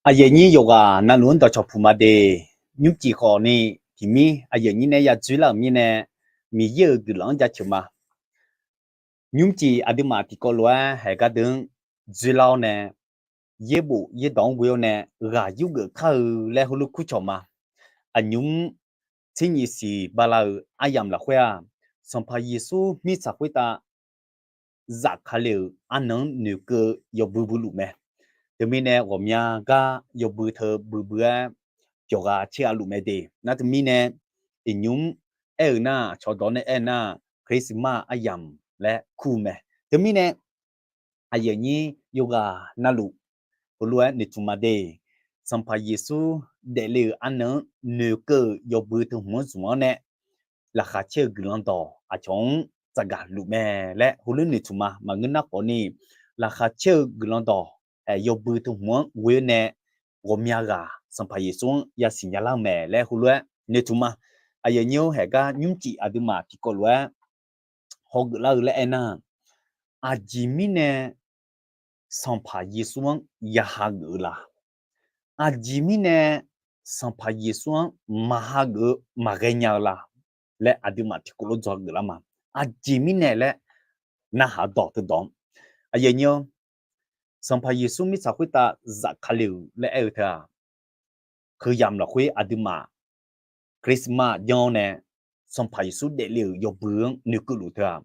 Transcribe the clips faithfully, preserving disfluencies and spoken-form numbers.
Aqyuif aqnyir yawqghaq navluf-anr dawqcawq puq ma de. Nymrcif khawf ni tiqmir aqyuif aqnyir nae ya dzoerlar-euq mirnae, Miqyaer-euq guiqlanq-anr jaceuq ma. Nymrcif aqduimaf tiqkawv lof-aer haeq gardeuv-anr dzoerlar-awr nae, yaerbof yaerdawq-anr ghoe-awr nae ghaq yurgeuf kar-eu laer heulof kurcawq ma. Aqnymr tsernyif siq bala-euq aryamq lafkhoer-aq, Sanqpaq Yeqsur mirtsaq khoertav zafkale-euq arnan-anr noeqkeuv-eu yawbui bui luf mae. Teumirnae ghawqmya gar yawbui teu buibui-aer pyawqgha caer-a luf mae de. Nar teumirnae iqnymr aer-eu nar, aqcawq dawq nae aer-eu nar, Christmas aryamq laer kur-eu mae. Teumirnae aqyuif aqnyir yawqghaq navluf heulof-aer noeqtmq ma de. Sanqpaq Yeqsur daefle-euq arnan-anr noeqkeuv-euq yawbui teu hmq-anr zmq-anr nae, laqkhaq caer-eu guiqlanq dawq aqcawq-anr tsafgaq luf mae laer heulof noeqtmq ma. Maqngeur nar khawf ni, laqkhaq caer-eu guiqlanq dawq yawbui teu hmq-anr ghoe-awr nae, ghawqmya ghaq Sanqpaq Yeqsur-anr yasiq nya lar-eu mae laer heulof-aer noeqtmq ma. Aqyuif aqnyir-or, haeq gar nymrcif aqduimaf tiqkawv lof-aer hawgeuf lar-eu laer aernar, aqjeq mirnae Sanqpaq Yeqsur-anr ya hageuf-eu la? Aqjeq mirnae Sanqpaq Yeqsur-anr maq hageuf-eu maqghae nya-eu la laer aqduimaf tiqkawv lof dzawgeuf lar ma. Aqjeq mirnae laer narhaq dawq teudawq-anr, aqyuif aqnyir-or, Sanqpaq Yeqsur mirtsaq khoertav zafkale-euq laer aer-eu teu-aq, heuyamq lafkhoer aqduimaf Christmas janr-awr nae, Sanqpaq Yeqsur daefle-euq yawbui-anr noeqkeuv luf teu-aq,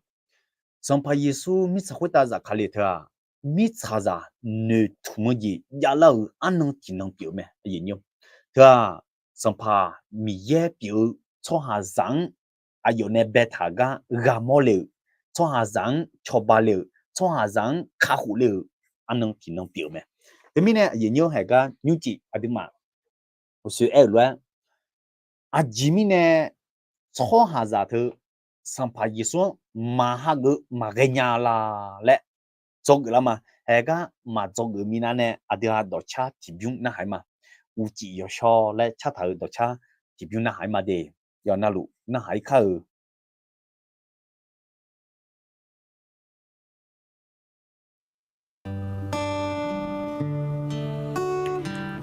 Sanqpaq Yeqsur mirtsaq khoertav zafkale teu-aq, mirtsaqzaq noeqtmq-eu jeq javlar-euq arnan tiqnan pyeuf-eu mae. Teu-aq, Sanqpaq Miqyaer pyeuf-eu tsawrhaqzaq-anr aqyawf nae baetaq gar ghaq mawrle-euq, tsawrhaqzaq-anr cawba le-euq, tsawrhaqzaq-anr kakhof le-euq arnan tiqnan pyeuf-eu mae. Teumirnae aqyuif aqnyir-or, haeq gar nymrcif aqduimaf uqshoe aer-euq lof-aer, aqjeq mirnae tsawrhaqzaq teu Sanqpaq Yeqsur-anr maq hageuf-eu maqghae nya la laer dzawgeuf lar ma. Haeq gar maq dzawgeuf minav nae aqdui-aq dawqcar tiqbymr narhaq-ir ma. Uqcif yawshawr laer cartaq-euq dawqcar tiqbymr narhaq-ir ma de. Yawf navluf narhaq-ir kar-euq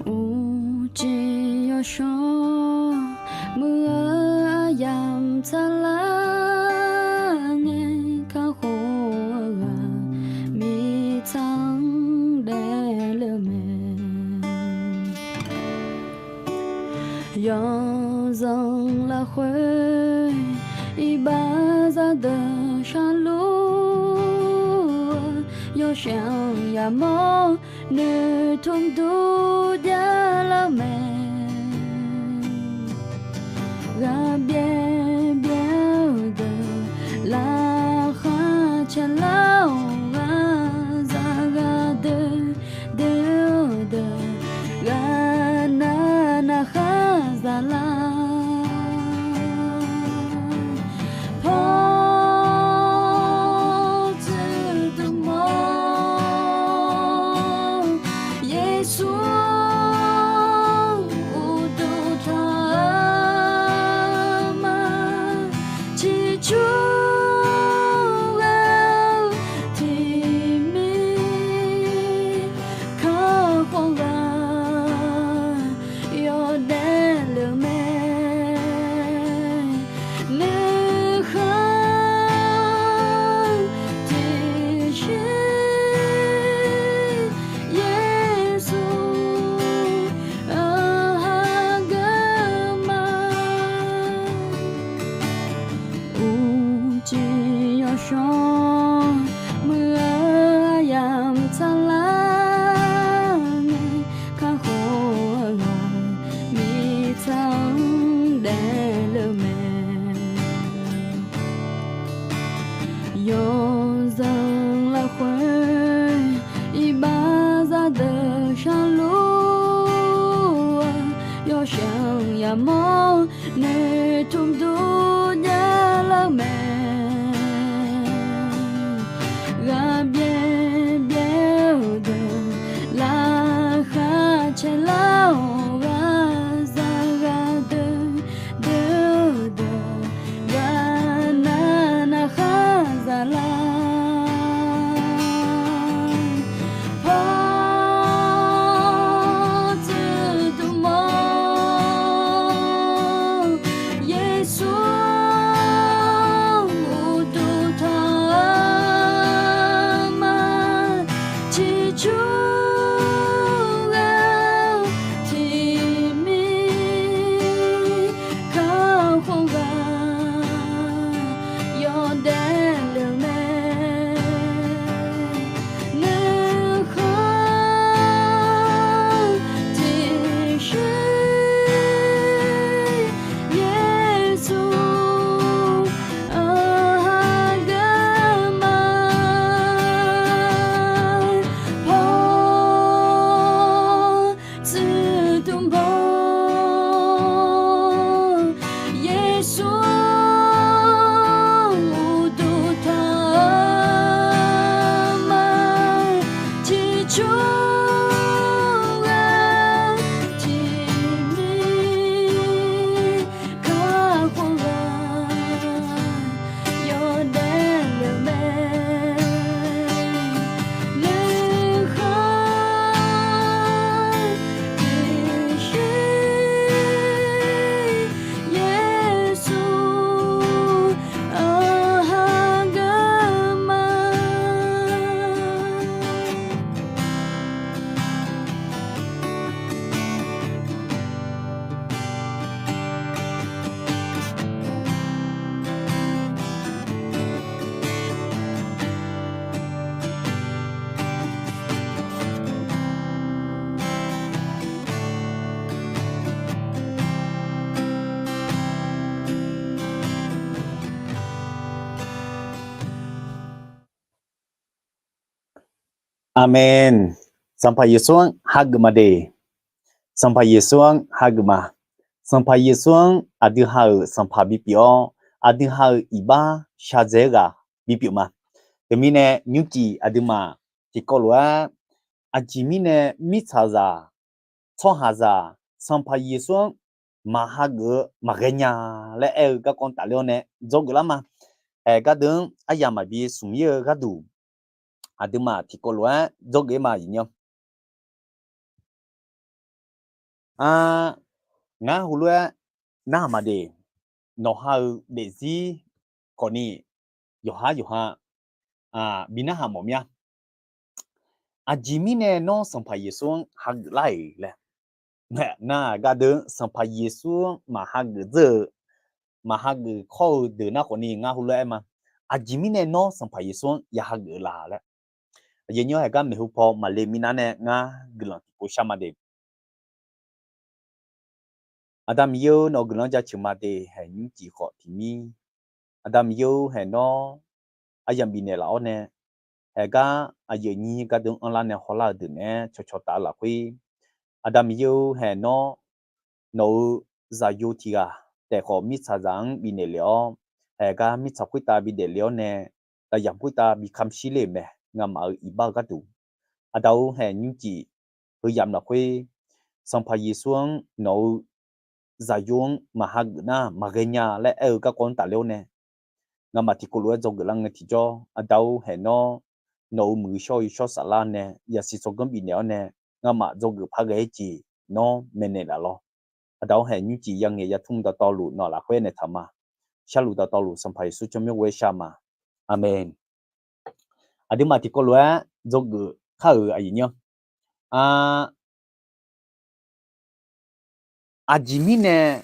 Uqcif yawshawr muiq-eu aryamq tsaqlar ngae, kakhof-eu ghaq mirtsaq-anr daefle-eu mae. Yawzanq lafkhoer iqbax zaqdeuq sharluf-eu, yawshaef-anr yamawr noeqtmq dur javlar-eu mae. Ghaqbyaer byaer-eu deuq, laqkhaq caerlar-awr ghaqzaq ghaqdoer doer-eu deuq, ghaqnav navkhar zaqlar paw tsuif dmq-awr, Yeqsur-anr uqduq tanq-eu ma. Ciqcur ghae-eu tiqmir kakhof ghaq yawdaef le-eu mae. Nuikhanr tiqshir Yeqsur-anr hageuf ma. Uqcif yawshawr muiq-eu aryamq tsaqlar ngae, kakhof-eu ghaq mirtsaq-anr daefle-eu mae. Yawzanq lafkhoer iqbax zaqdeuq sharluf-eu, yawshaef-anr yamawr noeqtmq dur javlar-eu mae. Ghaqbyaer byaer-eu Ciqcur ghaq tiqmir kakhof ghaq yawdaef le-eu mae. Nuikhanr tiqshoer Yeqsur aqha geuf ma. Paw tsuif dmq baw, Yeqsur uqduq tanq ma. Ciqcur ghaq tiqmir kakhof ghaq yawdaef le-eu mae. Nuikhanr tiqshoer Yeqsur aqha geuf ma. Aqmeq. Sanqpaq Yeqsur-anr hageuf ma de. Sanqpaq Yeqsur-anr hageuf ma. Sanqpaq Yeqsur-anr aqdui ha-euq Sanqpaq bipyeuf-awr, aqdui ha-euq iqbax shaqdzae-eu ghaq bipyeuf ma. Teumirnae nymrcif aqduimaf tiqkawv lof-aer, aqjeq mirnae mirtsaqzaq, tsawrhaqzaq Sanqpaq Yeqsur-anr maqhageuf-eu maqghae nya laer aer-eu garkawv tafler-awr nae dzawgeuf lar ma. Haeq gardeuv-anr aryamq maqbi smq-ir-eu gharduq, aqduimaf tiqkawv lof-aer dzawgeuf-ir ma, iqnyir-awr. Ngar heulof-aer narhaq ma de. Nawqha-euq daefzir khawfni yawqhar yawqha bi narhaq mawf mir-a. Aqjeq mirnae nawr Sanqpaq Yeqsur-anr hageuf lar-iq laer, nar gardeuv Sanqpaq Yeqsur-anr maqhageuf dzeur-eu, maqhageuf khawr-eu deuq nar khawfni ngar heulof-aer aer ma. Aqjeq mirnae nawr Sanqpaq Yeqsur-anr ya hageuf la laer. Aqyuif aqnyir haeq gar maeqhu paw maqle minav nae ngar guiqlanq tiqpov shar ma de. Aqda Miqyaer-or, nawq-eu guiqlanq jaceuq ma de. Haeq nymrcif khawf tiqmir, Aqda Miqyaer-or, haeq nawr aryamq bifnaeq laf-awr nae, haeq gar aqyuif aqnyir gardeuv anrlar nae hawlar-eu deuq naeq-aer cawcaw taf-eu lafkhoer, Aqda Miqyaer-or, haeq nawr nawq-eu zaqyo tiq ghaq taef khawf mirtsaqzaq-anr bifnaeq lef-awr, haeq gar mirtsaq khoertav bidaef le-awr nae, lafyamq khoertav bi kamq shir ler-euq mae. Ngamaf-euq iqbax-eu gharduq, Aqda-or, haeq nymrcif heu yamq lafkhoer, Sanqpaq Yeqsur-anr nawq-eu zaqyo-anr maqhageuf nar maqghae nya laer aer-eu garkawv-anr tafler-awr nae, ngamaf tiqkawv lof-aer dzawgeuf lar ngae tiqjawr, Aqda-or, haeq nawr nawq-euq muiq-eu shawr-eu shawr saflar nae yasiq tsawrganr bifnaeq-awr nae, ngamaf dzawgeuf par ghae-aer jeq nawr maeqnaeq laf lawr. Aqda-or, haeq nymrcif ya ngaeq ya tmr dawqtawvluf nawq lafkhoer naeq taq ma. Sharluf dawqtawvluf Sanqpaq Yeqsur tsawrmyanr ghoer shar ma. Aqmeq. Aqduimaf tiqkawv lof-aer dzawgeuf kar-euq aqyuif nyir-anr, aqjeq mirnae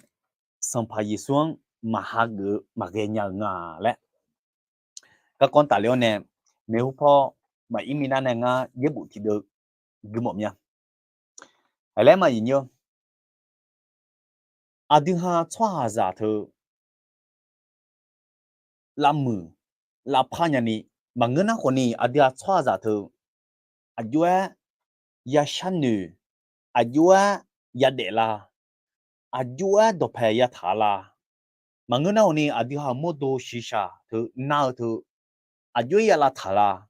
Sanqpaq Yeqsur-anr maqhageuf-eu maqghae nya-eu nga laer garkawv tafler-awr nae, maeqhu paw maqir minav nae ngar yaerbof tiqdeuv gui mawf mya. Aqlaer ma, iqnyir-or, aqdui ha tsawrhaqzaq teu lavmuiq lavpar nyani, maqngeur nar khawfni aqdui ha tsawrhaqzaq teu aqjox-aer ya sharnoeq, aqjox-aer ya daeflar, aqjox-aer dawqpaeq ya taq lar, maqngeur nar khawfni aqdui ha-euq mawrdo shiqshaq teu nar-eu teu aqjox-aer ya lavtaq lar,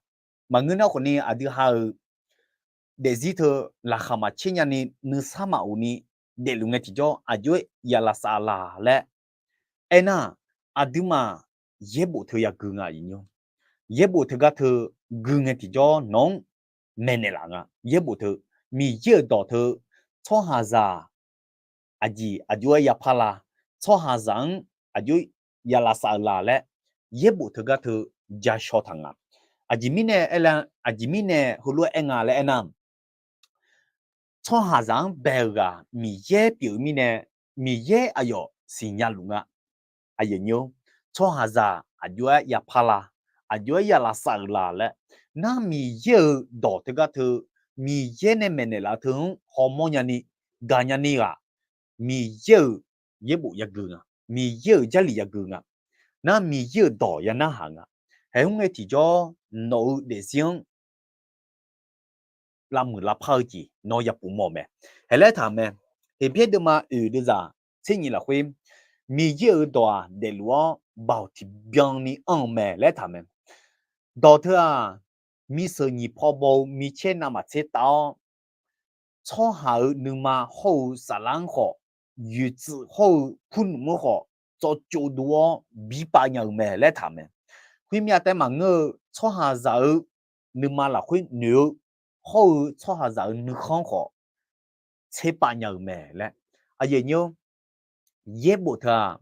maqngeur nar khawfni aqdui ha-euq daefzir teu laqkhaq maqtser nyani nuisar maquf ni daefluf ngae tiqjawr aqjox-aer ya lavsav lar laer aernar, aqduimaf yaerbof teu yagui nga, iqnyir-or. Yaerbof teugar teu gui ngae tiqjawr nawq-anr maeqnaeq laf nga. Yaerbof teu, Miqyaer-euq dawq teu tsawrhaqzaq aqjeq aqjox-aer yapar lar, tsawrhaqzaq-anr aqjox ya lavsav-eu la laer yaerbof teugar teu ja shaw taq nga. Aqjeq mirnae aer la, aqjeq mirnae heulof-aer aer nga laer aernar, tsawrhaqzaq-anr bae-euq ghaq Miqyaer pyeuf-eu mirnae, Miqyaer aqyawf siqnya luf nga. Aqyuif aqnyir-or, tsawrhaqzaq aqjox-aer yapar la, aqjox-aer ya lavsav-euq la laer, nar Miqyaer-euq dawq teugar teu, Miqyaer nae maeqnaeq laf-eu teu-anr hawmawr nyani, gaqnya ni ghaq, Miqyaer-euq yaerbof yagui nga, Miqyaer-euq jarlif yagui nga, nar Miqyaer-euq dawq ya narhaq nga. Haeqmr ngae tiqjawr nawq-eu daefzir-anr lavmuiq lavpar-eu jeq nawr yapov mawr-eu mae. Haeq laer taq-euq mae. Heqbyaer deuvma oeq deuvzaq tser nyif lafkhoer, Miqyaer-euq dawq-aq daefluf-awr baoq tiqbyan ni anr-eu mae laer taq-euq mae. Dawq teu-aq, miseuq nyiq paw baw-eu micaer navmaqtser tav-awr, tsawrhaq-euq nuima hawr-eu saflar-anr khawf, yoeqtsuif hawr-eu purnmf-anr khawf, tsawvcov duv-awr bipav nya-eu mae laer taq-euq mae. Khoermyav taef maqngeur-eu, tsawrhaqzaq-euq nuima lafkhoer noeq-eu hawr-eu tsawrhaqzaq-euq nuikhanr khawf tserpav nya-euq mae laer. Aqyuif aqnyir-or, yaerbof teu-aq,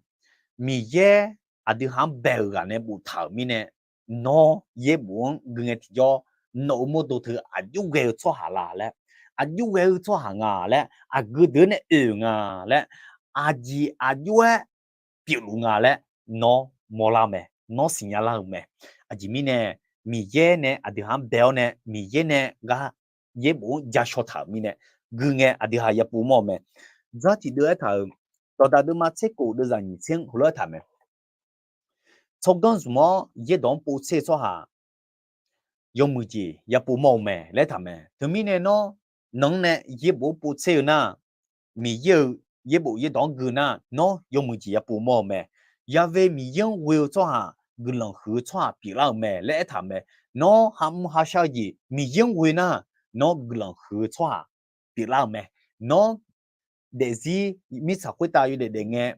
Miqyaer aqdui ha-anr bae-euq ghaq nae boftaq-euq mirnae, nawr yaerbof-anr gui ngae tiqjawr, nawq-euq mawrdo teu aqjox ghae-eu tsawrhaq la laer, aqjox ghae-eu tsawrhaq nga laer, aqgeu deuq-anr nae oe-euq nga laer, aqjeq aqjox-aer pyeufluf nga laer nawr mawrlar-eu mae, nawr siqnya lar-euq mae. Aqjeq mirnae Miqyaer nae aqdui ha-anr bae-awr nae Miqyaer nae gar yaerbof-anr ja shaw taq-euq mirnae, gui ngae aqdui ha yapov mawr-eu mae. Dzar tiqdeuv aertaq-euq, dawqdaq deuvma tser kof deuvzaq nyiq tser-anr heulof-aer taq mae. Tsawrganr zmq-awr yaerdawq-anr povtser-eu tsawrhaq yawmuiq jeq yapov mawr-eu mae laer taq mae. Teumirnae nawr, nan-anr nae yaerbof-anr povtser-eu nar, Miqyaer-euq yaerbof yaerdawq-anr gui nar, nawr yawmuiq jeq yapov mawr-eu mae. Yave Miqyaer-anr ghoe-eu tsawrhaq, guiqlanq huiq-eu tsawrhaq pyeuflar-euq mae laer aertaq mae. Nawr hamr harshar-eu jeq Miqyaer-anr ghoe nar, nawr guiqlanq huiq-eu tsawrhaq pyeuflar-euq mae. Nawr daefzir mirtsaq khoertav yawdaef daef ngae,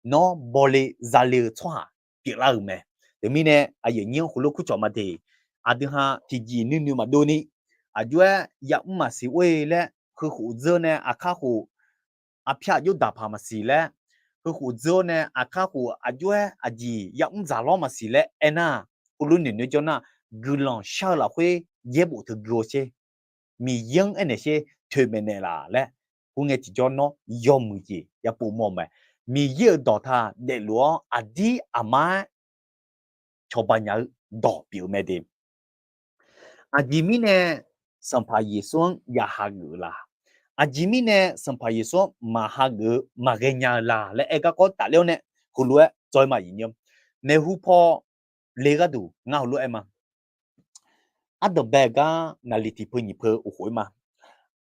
nawr bawle zale-eu tsawrhaq pyeuflar-euq mae. Teumirnae aqyuif aqnyir-anr heulof kurcawq ma de. Aqdui ha tiqjeq nuinoeq maqdov ni, aqjox-aer yamr maqsiq or-e laer heukhof dzeur nae aqkar khof, aqpyar aqjox daqpaq maqsiq laer, heukhof dzeur-awr nae aqkar khof aqjox-aer aqjeq yamr dzaq lawr maqsiq laer aernar, heulof noeq noeq jawr nar, guiqlanq shar-eu lafkhoer yaerbof teu gui-awr sher. Miqyaer-anr aernaeq sher, toeqmaeq naeqlaf laer, khoerngae tiqjawr nawr yawmuiq jeq yapov mawr-eu mae. Miqyaer-euq dawq taq daefluf-awr aqdir aqmar-aer cawba nya-eu dawq pyeuf-eu mae de. Aqjeq mirnae Sanqpaq Yeqsur-anr ya hageuf-eu la? Aqjeq mirnae Sanqpaq Yeqsur-anr maq hageuf-eu maqghae nya-eu la laer aer garkawv tafler-awr nae, heulof-aer dzaw-aer ma. Aqyuif aqnyir-or, maeqhu paw le gharduq ngar heulof-aer ma. Ardanq bae-eu gar naqliq tiqpeu nyiq peu uqkhof-ir ma.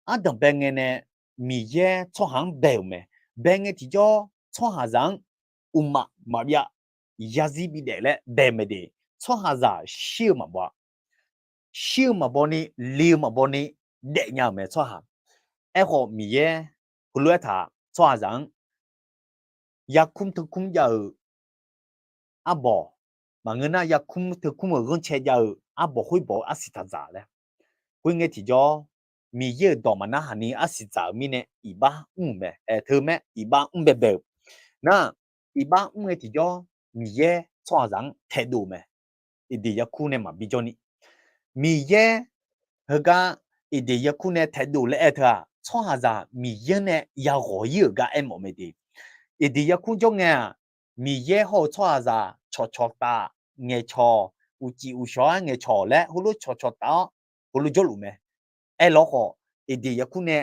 Ardanq bae ngae nae Miqyaer tsawrhaq-anr bae-euq mae. Bae ngae tiqjawr tsawrhaqzaq-anr uqmaf maqbyav, yarzir bidaef laer bae mae de. Tsawrhaqzaq shir-eu maqbaw-a. Shir-eu maqbaw ni, li-eu maqbaw ni daefnya-euq mae tsawrhaq. Aerkhawf Miqyaer heulof-aer taq tsawrhaqzaq-anr yarkmr teukmr jav-euq arbawq, maqngeur nar yarkmr teukmr-euq ghanrcae jav-euq arbawq khoer bawq-eu arsiq taq dzaq laer. Khoerngae tiqjawr, Miqyaer-euq dawq maqnar haq ni arsiq dzaq-euq mirnae iqbax mr-euq mae. Aer teu mae, iqbax mr baebae-euq nar, iqbax mr ngae tiqjawr Miqyaer tsawrhaqzaq-anr taedov-eu mae. Eqdeq yarkmr nae maqbi jawr ni, Miqyaer heugar Eqdeq yarkmr nae taedov laer aer teu-aq, tsawrhaqzaq Miqyaer nae yaghawq-ir-euq gar aermawf mae de. Eqdeq yarkmr jawr ngae-aq, Miqyaer hawr-eu tsawrhaqzaq cawqcawq taf ngaeqcawq, uqcif uqshawq-aer ngaeqcawq laer heulof cawqcawq taf-awr heulof jawrluf mae. Aerlawr khawf, Eqdeq yarkmr nae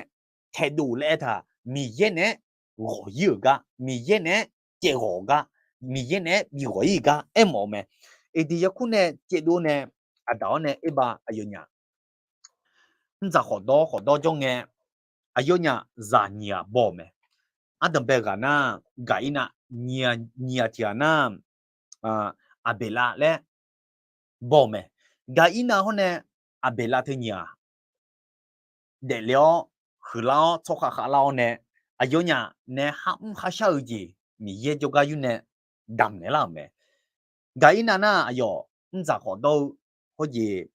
taedov laer aer teu-aq, Miqyaer naeq-aer ghawq-ir-euq gar, Miqyaer naeq-aer caevghawq-eu gar, Miqyaer naeq-aer bighawq-ir-euq gar aermawf-eu mae. Eqdeq yarkmr nae caevdov nae, aqdaq-awr nae aer ba aqyawfnyaf mrdzaq khawfdawr khawfdawr jawr ngae, aqyawfnyaf zaq nyiq ghaq baw-euq mae. Ardanq bae ghaq nar, Gaqirnav, nyiq ghaq tiq ghaq nar, Aqbeqlav laer baw-eu mae. Gaqirnav hawr nae Aqbeqlav teu nyiq ghaq daefle-awr, huiqlar-awr, tsawrkhav khavlar-awr nae, aqyawfnyaf nae kharmr kharshar-eu jeq Miqyaer jawrgar yur nae damq naeqlar-euq mae. Gaqirnav nar aqyawf mrdzaq khawfdawr-eu hawjeq,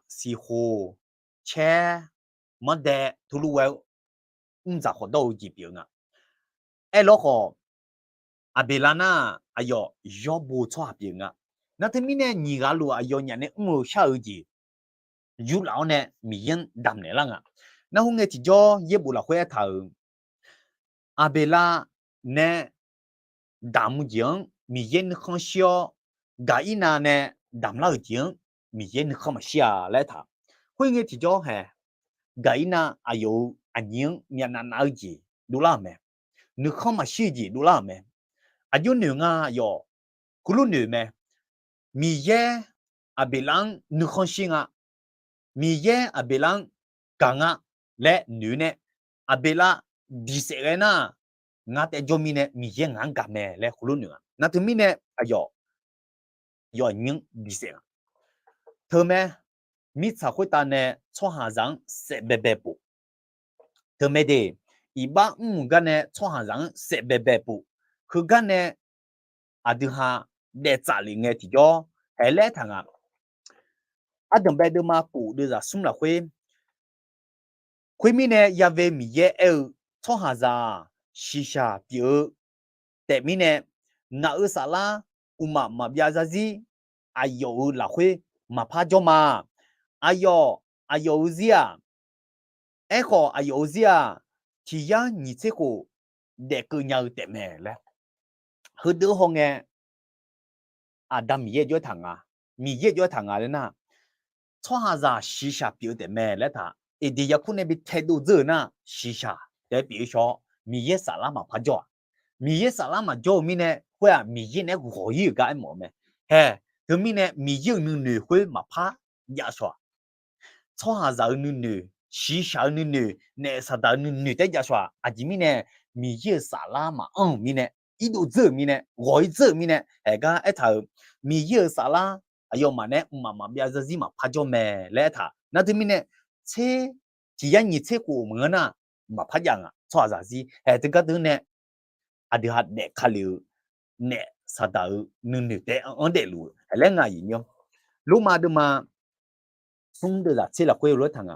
siqkhoq, caer, manrdae, tuluv ghae-eu mrdzaq khawfdawr-eu jeq pyeuf-eu nga. Aerlawr khawf, Aqbeqlav nar aqyawf yawr bo tsawrhaq pyeuf-eu nga. Nar teumirnae nyiq ghaq luf aqyawfnyaf nae mr-eu shar-eu jeq yurlaf-awr nae Miqyaer-anr damqnaeq lar nga. Nar khoerngae tiqjawr yaerbof lafkhoer aertaq-euq, Aqbeqlav nae damq-eu jeq-anr Miqyaer nuikhanr shir-awr, Gaqirnav nae damqlar-euq jeq-anr Miqyaer nuikhanr maqshir-a laer aertaq. Khoerngae tiqjawr hae, Gaqirnav aqyawf-euq aqnyir-anr myavnav nav-eu jeq dovlar-euq mae. Nuikhanr maqshir-eu jeq dovlar-euq mae. Aqjox noeq nga yawf, heulof noeq mae. Miqyaer Aqbeqlav-anr nuikhanr shir nga. Miqyaer Aqbeqlav-anr gaq nga laer noeq nae, Aqbeqlav diq saef ghae nar, ngar taef jawr mirnae Miqyaer ngaq-anr gaq mae laer heulof noeq nga. Nar teumirnae aqyawf, aqyawf aqnyir-anr diq saef nga. Teumae, mirtsaq khoertav nae tsawrhaqzaq-anr saef baebae puf. Teumae de, iqbax mr-euq gar nae tsawrhaqzaq-anr saef baebae puf. Heugar nae aqdui ha daef tsaf lef ngae tiqjawr hae laer aertaq nga. Ardanqbae deuvma kof deuvzaq smr lafkhoer, khoermirnae Ya've Miqyaer aer-eu, tsawrhaqzaq-aq, shiqshaq pyeuf-eu taef mirnae, ngaq-euq saflar uqmaf maqbyav zarzir aqyawf-euq lafkhoer maqpar jawr ma. Aqyawf, aqyawf-euq zir-aq, aerkhawf aqyawf-euq zir-aq, tiq yar nyiq tser khof daefkeuv nya-eu taef mae laer. Heudeuq hawngae, Aqda Miqyaer jawr-aer taq nga, Miqyaer jawr-aer taq nga laer nar, tsawrhaqzaq shiqshaq pyeuf-eu taef mae laer taq. Eqdeq yarkur nae bi taedov dzeur-euq nar, shiqshaq taef-aer pyeuf-eu shawr, Miqyaer saflar maqpar jawr-aq. Miqyaer saflar maqjawr-eu mirnae khoer-aq, Miqyaer naeq-aer ghawq-ir-euq gar aermawf-eu mae. Hae, teumirnae Miqyaer-euq nuinoeq khoer maqpar jav shaw-aq. Tsawrhaqzaq-euq nuinoeq, shiqshaq-eu nuinoeq, naef saqdaq-eu nuinoeq taef-aer jav shaw-aq. Aqjeq mirnae, Miqyaer-euq saflar maqanr-euq mirnae, irdov dzeur-euq mirnae, ghawq-ir dzeur-euq mirnae, haegar aertaq-euq, Miqyaer-euq saflar aqyawfmaf nae mqmaq maqbyav zarzir maqpar jawr mae laer aertaq. Nar teumirnae, tser, tiq yar nyiq tser khof maqngeur nar, maqpar jav nga. Tsawrhaqzaq zir hae teugar deuq nae aqdui ha daef ka lef-eu naef saqdaq-eu nuinoeq taef-anr daefluf-eu laer nga aqyuif nymr. Lormav deuvma smr deuvzaq tser lafkhoer lof-aer taq nga.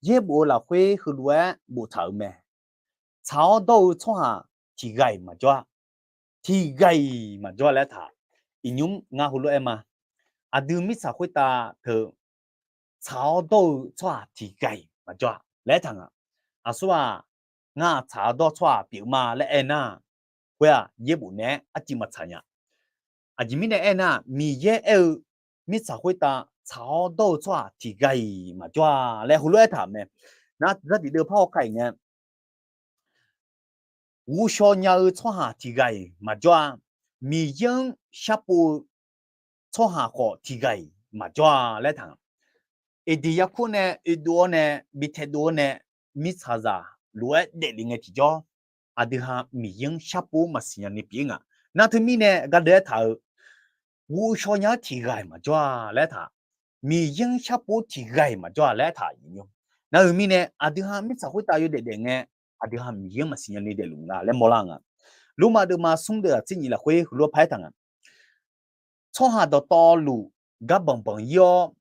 Yaerbof-eu lafkhoer heulof-aer boftaq-euq mae. Tsaq-awr dawr-eu tsawrhaq tiq ghaq-iq maqjawr-a. Tiq ghaq-iq maqjawr-a laer taq. Iqnymr ngar heulof-aer ma. Aqdui mirtsaq khoertav teu tsaq-awr dawr-eu tsawrhaq tiq ghaq-iq maqjawr-a laer aertaq nga. Aqsur-aq, ngar tsaq-awr dawr tsawrhaq pyeuf ma laer aernar, khoer-aq yaerbof naeq-aer arciv maqtsaq nya. Aqjeq mirnae aernar, Miqyaer aer-eu mirtsaq khoertav tsaq-awr dawr-eu tsawrhaq tiq ghaq-iq maqjawr-a laer heulof-aer aertaq-euq mae. Nar tiqdeuv par hawkar-iq ngae, ghovshaw nya-eu tsawrhaq tiq ghaq-iq maqjawr-a. Miqyaer-anr sharpov-eu tsawrhaq khawf tiq ghaq-iq maqjawr-a laer aertaq nga. Eqdeq yarkur nae oedov-awr nae, bi taedov-awr nae, mirtsaqzaq lof-aer daefle ngae tiqjawr, aqdui ha Miqyaer-anr sharpov maqsiq nya ni pyeuf nga. Nar teumirnae gardeuv aertaq-euq, ghovshaw nya-eu tiq ghaq-iq maqjawr-a laer aertaq. Miqyaer-anr sharpov tiq ghaq-iq maqjawr-a laer aertaq. Nar-eu mirnae aqdui ha mirtsaq khoertav yawdaef daef ngae, aqdui ha Miqyaer-anr maqsiq nya ni daefluf nga laer mawrlar nga. Lormav deuvma smr deuvzaq tser nyiq lafkhoer heulof-aer par aertaq nga. Tsawrhaq dawqtawvluf gar banqbanq ir-awr,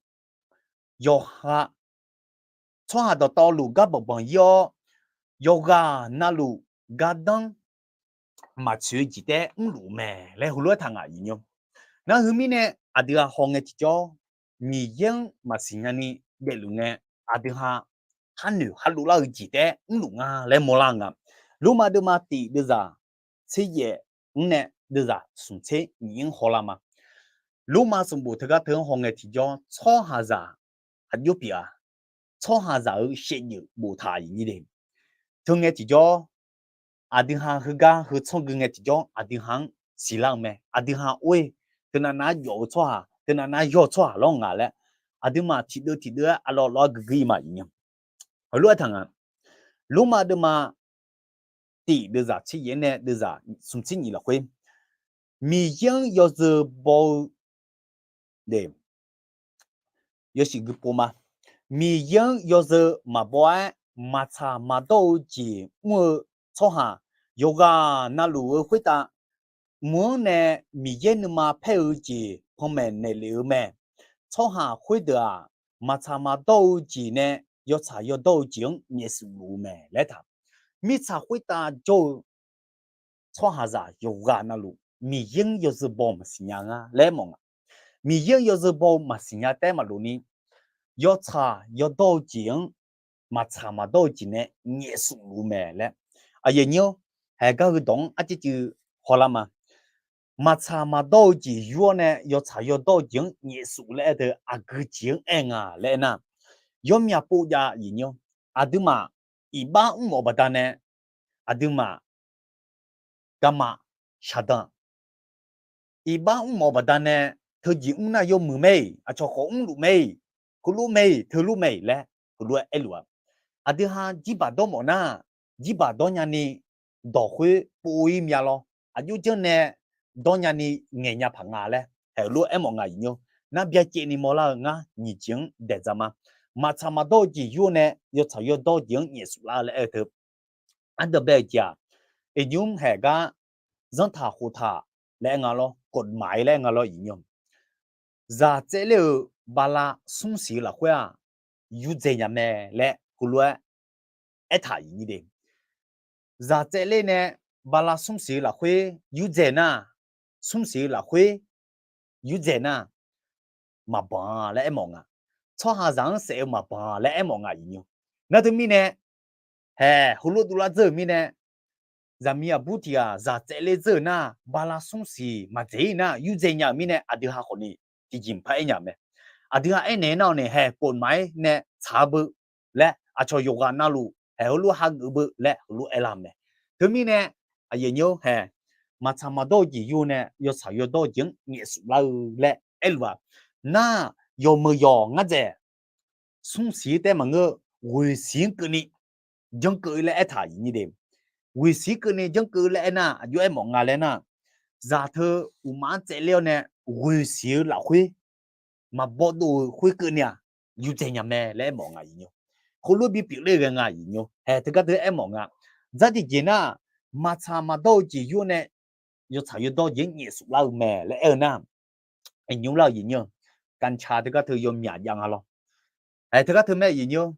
yawqha, tsawrhaq dawqtawvluf gar banqbanq ir-awr, yawqghaq navluf gardanr maqtsoeq-eu jeq taef-aer mrluf-eu mae laer heulof-aer taq nga aqyuif nymr. Nar heu mirnae aqdui ha hawngae tiqjawr, Miqyaer-anr maqsiq nya ni daefluf ngae, aqdui ha khar noeq khar dovlar-eu jeq taef-aer mrluf nga laer mawrlar nga. Lormav deuvma tif deuvzaq tser yaef-anr nae deuvzaq smq tser nyiq-anr hawlar ma. Lormav sanqbof teugar teu-anr hawngae tiqjawr, tsawrhaqzaq aqjox pyeuf-a. Tsawrhaqzaq-euq shaevdzeuf boftaq-iq nyir de. Teungae tiqjawr, aqdui ha heugar heu tsanr gui ngae tiqjawr aqdui ha-anr siqlar-eu mae. Aqdui ha or-e, teunav nav-aer jawf-eu tsawrhaq, teunav nav-aer yawr-eu tsawrhaq lawr nga laer, aqduimaf tiqdeuv tiqdeuv-aer aqlawq lawq-aer guiqguiq ir ma aqyuif nymr. Heulof-aer taq nga. Lormav deuvma tif deuvzaq tser yaef-anr nae deuvzaq smq tser nyiq lafkhoer, Miqyaer-anr yawzeu baw-eu de, yawshuif gui pov ma. Miqyaer-anr yawzeu maqbaw-aer maqtsaq maqdawr-eu jeq mr-eu tsawrhaq yawqghaq navluf-eu khoertav, mq-anr nae Miqyaer nuima paer-eu jeq panmaeq naeqlef-eu mae. Tsawrhaq khoerdeuq-aq, maqtsaq maqdawr-eu jeq nae yawtsaq yawdawr-eu jeq-anr nyaefsuf luf-eu mae laer taq. Mirtsaq khoertav jawr-eu tsawrhaqzaq yawqghaq navluf Miqyaer-anr yawzeu baw maqsiq nya nga laer mawf nga. Miqyaer-anr yawzeu baw-eu maqsiq nya taef-aer maqlof ni, yawtsaq yawdawr-eu jeq-anr maqtsaq maqdawr-eu jeq nae nyaefsuf luf-eu mae laer. Aqyuif aqnyir-or, haeq gar heudawq-anr arciv civ hawlar ma. Maqtsaq maqdawr-eu jeq yur-awr nae yawtsaq yawdawr-eu jeq-anr nyaefsuf laer aer-eu teu aqgeu jeq-anr aer nga laer aernar, yawmyaq pov jav aqyuif aqnyir-or, aqduimaf iqbax mrmawf-eu baqdanae aqduimaf garma shaqdan-a. Iqbax mrmawf-eu baqdanae teujeq mr nar yawmuiq mae-iq, aqcawq khawf mrluf mae-iq, heulof mae-iq, teulof mae-iq laer heulof-aer aerluf-a. Aqdui ha jirbaq dawr mawf nar, jirbaq dawr nyani dawqkhoer pov-ir mya lawr, aqjox janr nae dawr nyani ngaeq nya paq nga laer haeq lof-aer mawf nga aqyuif aqnyir-or. Nar byacaevni mawrlar-eu ngar nyiq jeq-anr daeqdzaq ma. Maqtsaq maqdawr-eu jeq yur-awr nae yawtsaq yawdawr jeq-anr nyaefsuf lar-eu laer aer-eu teu, aqdui bae-eu jeq-aq, iqnymr haeq gar zanrtaq khoftaq laer aer nga lawr, kotmaf-ir laer aer nga lawr aqyuif aqnyir-or. Zaq tsaevler-euq bala smrsiq-eu lafkhoer-aq, yurdzae nya mae laer heulof-aer aertaq aqyuif aqnyir de. Zaq tsaevler nae bala smrsiq-eu lafkhoer yurdzae nar, smrsiq-eu lafkhoer yurdzae nar, maqbanq laer aermawf nga. Tsawrhaqzaq-anr saef-eu maqbanq laer aermawf nga aqyuif aqnyir-or. Nar teumirnae, haeq heulof dovlar dzeur-euq mirnae, zaqmiq aqbur tiq ghaq zaq tsaevler dzeur-euq nar, bala smrsiq maqdzaeq-ir nar yurdzae nya-euq mirnae aqdui ha khawfni tiqjeq maqpar aer nya-euq mae. Aqdui ha aernaeq nar-awq ni haeq kotmaf-ir nae tsaq-eu beu laer, aqcawq yawqghaq navluf haeq heulof hageuf beu laer heulof aerlar-eu mae. Teumirnae, aqyuif aqnyir-or, haeq maqtsaq maqdawr-eu jeq yur nae yawtsaq yawdawr-eu jeq-anr nyaefsuf lar-eu laer aerluf-aq, nar, yawqmeuq yawq ngar dzaeq, smrsiq-ir taef-aer maqngeur-eu ghoeqsiq-anr keuvni janrkeuv laer aertaq aqyuif aqnyir de. Ghoeqsiq-anr keuvni janrkeuv laer aernar, aqjox aermawf nga laer nar, zaq teu uqmaf-anr tsaevler-awr nae ghoeqsiq-eu lafkhoer maqbaw dov-eu khoerkeuvni-aq, yurdzae nya mae laer aermawf nga aqyuif aqnyir-or. Heulof bipyeuf ler ghae nga aqyuif aqnyir-or. Haeq teugar teu aermawf nga. Dzar tiqjeq nar, maqtsaq maqdawr-eu jeq yur-awr nae yawtsaq yawdawr jeq-anr nyaefsuf lar-eu mae laer aer-eu nar, iqnymr lar-eu aqyuif aqnyir-or, กัญชา teugar teu yawmyaq jav nga lawr. Haeq teugar teu mae aqyuif aqnyir-or,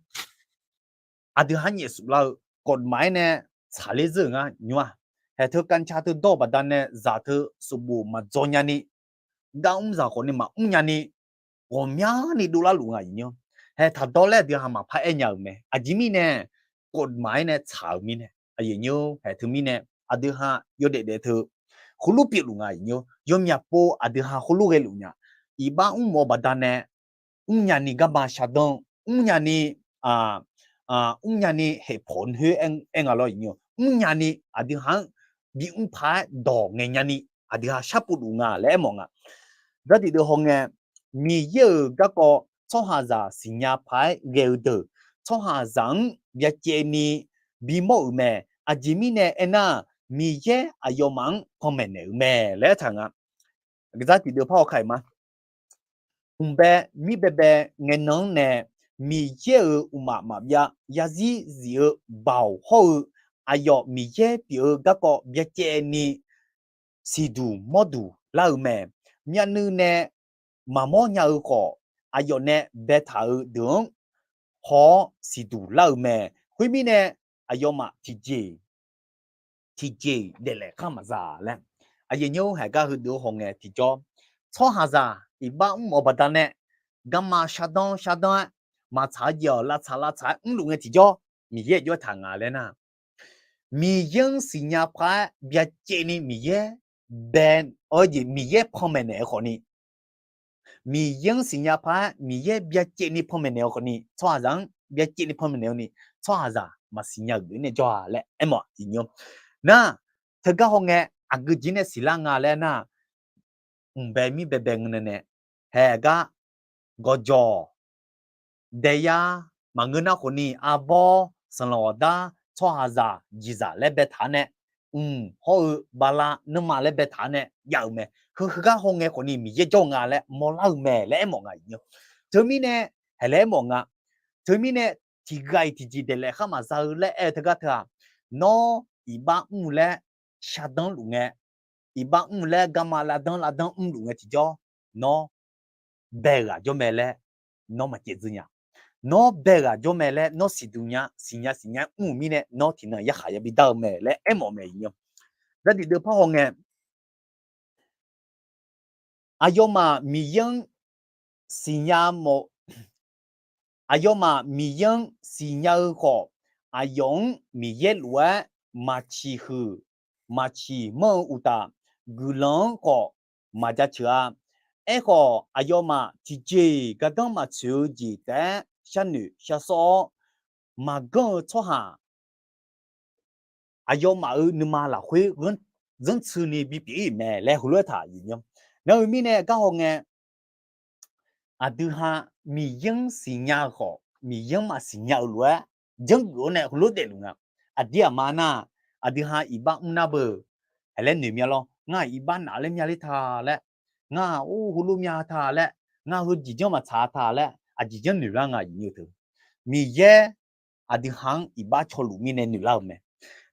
aqdui ha-anr nyaefsuf lar-eu kotmaf-ir nae tsaqler dzeur-euq ngar nymr-aq, haeq teu กัญชา teu dawr-eu baqdanae zaq teu sheuqbof maqdzaw nyani, gar mr zaq khawfni maqmr nyani, ghawqmyani dovlar luf nga aqyuif aqnyir-or. Haeq taqdawr laer aqdui ha maqpar aer nya-euq mae. Aqjeq mirnae, kotmaf-ir nae tsaq-euq mirnae aqyuif aqnyir-or, haeq teumirnae aqdui ha yawdaef daef teu heulof pyeufluf nga aqyuif aqnyir-or. Yawmyaq pov aqdui ha heulof ghaeluf nya. Iqbax mrmawf-eu baqdanae mrnya ni garma shaqdan, mrnya ni, mrnya ni เหตุผล khoer aer nga lawr aqyuif aqnyir-or, mrnya ni aqdui ha-anr bimr paq-aer dawq ngaeq nyani aqdui ha sharpov luf nga laer aermawf nga. Dzar tiqdeuv hawngae, Miqyaer-euq garkawv tsawrhaqzaq siqnya paq-aer ghae-eu deuq, tsawrhaqzaq-anr byacaevni bimawr-euq mae. Aqjeq mirnae aernar, Miqyaer aqyawfmaf-anr panmaeq naeq-euq mae laer aertaq nga. Dzar tiqdeuv par haw ka-iq ma. Mqbae mir baebae ngae nan-anr nae, Miqyaer-euq mqmaq maqbyav yarzir zif-eu baoq hawr-eu, aqyawf Miqyaer pyeuf-eu garkawv byacaevni siqduq mawrduq lar-eu mae. Myavnuiv nae maqmawr nya-eu khawf, aqyawf nae baetaq-eu deuq-anr haw-awr siqduq lar-eu mae. Khoermirnae, aqyawfmaf tiqjeq tiqjeq daeflaef khar maqza laer, aqyuif aqnyir-or, haeq gar heudeuv hawngae tiqjawr, tsawrhaqzaq iqbax mrmawf-eu baqdanae garma shardanr shardanr-aer, maqtsaq-eu jeq-awq lavtsaq lavtsaq-aer mrluf ngae tiqjawr, Miqyaer aqjox-aer taq nga laer nar, Miqyaer-anr siqnya paq-aer byacaevni Miqyaer bae-awr jeq Miqyaer panmaeq naeq-eu khawfni, Miqyaer-anr siqnya paq-aer Miqyaer byacaevni panmaeq naeq-eu khawfni, tsawrhaqzaq-anr byacaevni panmaeq naeq-awr ni, tsawrhaqzaq maqsiq nya-euq geuf nae jawr-a laer aermawf-a aqyuif aqnyir-or. Nar, teugar hawngae aqgeu jeq nae siqlar nga laer nar, mqbae mir baebae ngeur nae nae, haeq gar gawqjawq daeyar maqngeur nar khawfni, arbawr, sanqlanq ghawqdar, tsawrhaqzaq, jiqzaq laer baetaq-awr nae, mq hawr-eu bala nanrma laer baetaq-awr nae jav-euq mae. Heu heugar hawngae khawfni Miqyaer jawr nga laer mawrlar-eu mae laer aermawf nga aqyuif aqnyir-or. Teumirnae, haeq laer aermawf nga. Teumirnae, tiqghaq-iq tiqjeq daeflaef khar maqza-eu laer aer-eu teugar teu-aq, nawr iqbax mr laer shardanr luf ngae, iqbax mr laer garma lavdanr lavdanr mrluf ngae tiqjawr, nawr bae-eu ghaq jawr mae laer nawr maqcaev dzeur nya. Nawr bae-eu ghaq jawr mae laer nawr siqduq nya, siqnya siqnya mr-euq mirnae nawr tiqnan yarkhaq yabi dar-eu mae laer aermawf mae aqyuif aqnyir-or. Gar tiqdeuv par hawngae, Aqyawfmaf Miqyaer-anr siqnya mawf, aqyawfmaf Miqyaer-anr siqnya-eu khawf, aqyawf-anr Miqyaer lof-aer maq ciqhuiq maq ciqmanr-eu uqtaf, guiqlanq-anr khawf maq jaceuq-a. Aerkhawf, aqyawfmaf tiqjeq-iq gardanr maqtsoeq-eu jeq taef-aer sharnoeq sharsawr-awr, maqganr-eu tsawrhaq aqyawfmaf-euq nuima lafkhoer zanrtsuini bipyeuf-ir-euq mae laer heulof-aer taq yuf nymr. Nar-eu mirnae garhaw ngae, aqdui ha Miqyaer-anr siqnya-eu khawf, Miqyaer-anr maqsiq nya-eu lof-aer janrgeuf-awr nae heulof daefluf nga. Aqdir aqma nar, aqdui ha iqbax mr nar beu, aer laer noeq mya lawr, ngar-aq iqbax naf laer mya ler ta laer, ngar-aq or heulof mya ta laer, ngar heu jeq janr maqtsaq ta laer aqjeq janr noeq lar nga yuf nymr teu. Miqyaer aqdui ha-anr iqbax cawluf mirnae noeq lar-eu mae.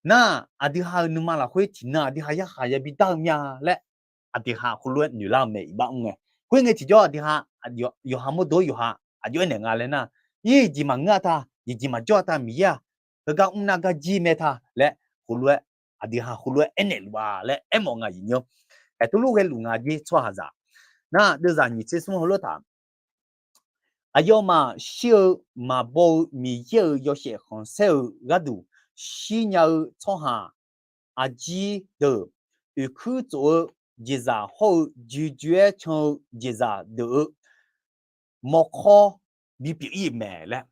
Nar, aqdui ha-euq nuima lafkhoer tiqnan aqdui ha yarkhaq yabi dar-eu mya laer, aqdui ha heulof-aer noeq lar-eu mae iqbax mr ngae. Khoerngae tiqjawr aqdui ha, yawqha mawrdo-aer yawqha aqjox aernaeq nga laer nar, ir jeq maqngeur-a ta, jeqjeq maqjawr-a ta Miqyaer-aq, heugar mr nar gar jir mae ta laer heulof-aer, aqdui ha heulof-aer aernaeq luf-a laer aermawf nga yuf nymr. Aertuvluf ghaeluf nga jer tsawrhaqzaq. Nar, deuvzaq nyiq tser smr heulof taq Aqyawfmaf shir-eu maqbaw-eu Miqyaer-euq yawshaef khanqsaer-euq gharduq shirnya-eu tsawrhaq aqjir deuq, oeqkuir tsof-eu jeqzaq hawr-eu joejoe-aer can-eu jeqzaq deuq-euq mawrkawr bipyeuf-ir-euq mae laer.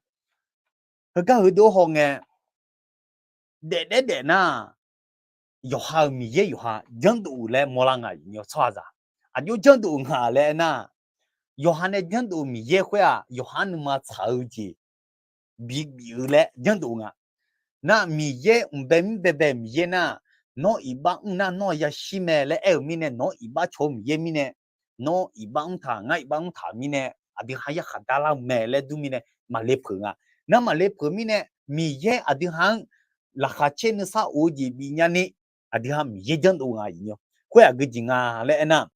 Heugar heudeuq-anr hawngae, daefdaef daef nar, yawqha-euq Miqyaer yawqha janrdov-eu laer mawrlar nga yuf nymr tsawrhaqzaq. Aqjox janrdov-eu nga laer aernar, yawqha nae janrdov-eu Miqyaer khoer-aq, yawqha-anr nuima tsaq-eu jeq bibif-eu laer janrdov nga. Nar, Miqyaer mqbae mr baebae-euq Miqyaer nar, nawr iqbax mr nar nawr yashir mae laer aer-euq mirnae, nawq-anr iqbax caw-eu Miqyaer mirnae, nawr iqbax mr taq, ngar iqbax mr taq mirnae, aqdui ha yarkhaq darlar-eu mae laer dur mirnae maqle peuq nga. Nar, maqle peuq mirnae, Miqyaer aqdui ha-anr laqkhaq caer nuisar of-eu jeq bifnya ni, aqdui ha Miqyaer janrdov nga yuf nymr. Khoer aqgeu jeq nga laer aernar,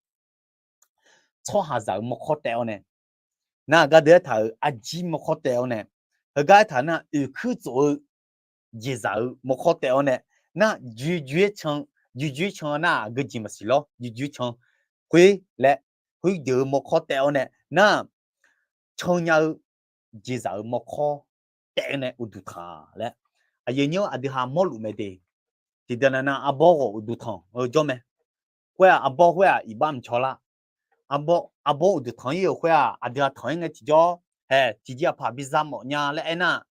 tsawrhaqzaq-euq mawrkawr taev-awr nae, nar, gardeuv aertaq-euq arjir mawrkawr taev-awr nae, heugar aertaq nar, oeqkuir tsof-eu jeqzaq-euq mawrkawr taev-awr nae, nar, joejoe-aer can, joejoe-aer can nar aqgeu jeq maqsiq lawr, joejoe-aer can khoer laer, khoerdeuq-euq mawrkawr taev-awr nae nar, cannya-eu jeqzaq-euq mawrkawr taev-awr nae uqduq tanq laer, aqyuif nymr aqdui ha mawrluf mae de. Tiqdeuq nav nav arbawr ghawq uqduq tanq-eu jawr mae. Khoer-aq, arbawr khoer-aq iqbax mqcaw lar. Arbawr, arbawr uqduq tanq-ir-euq khoer-aq, aqdui ha tanq-ir ngae tiqjawr, hae, tiqjeq aqpaq biza mawf nya laer aernar,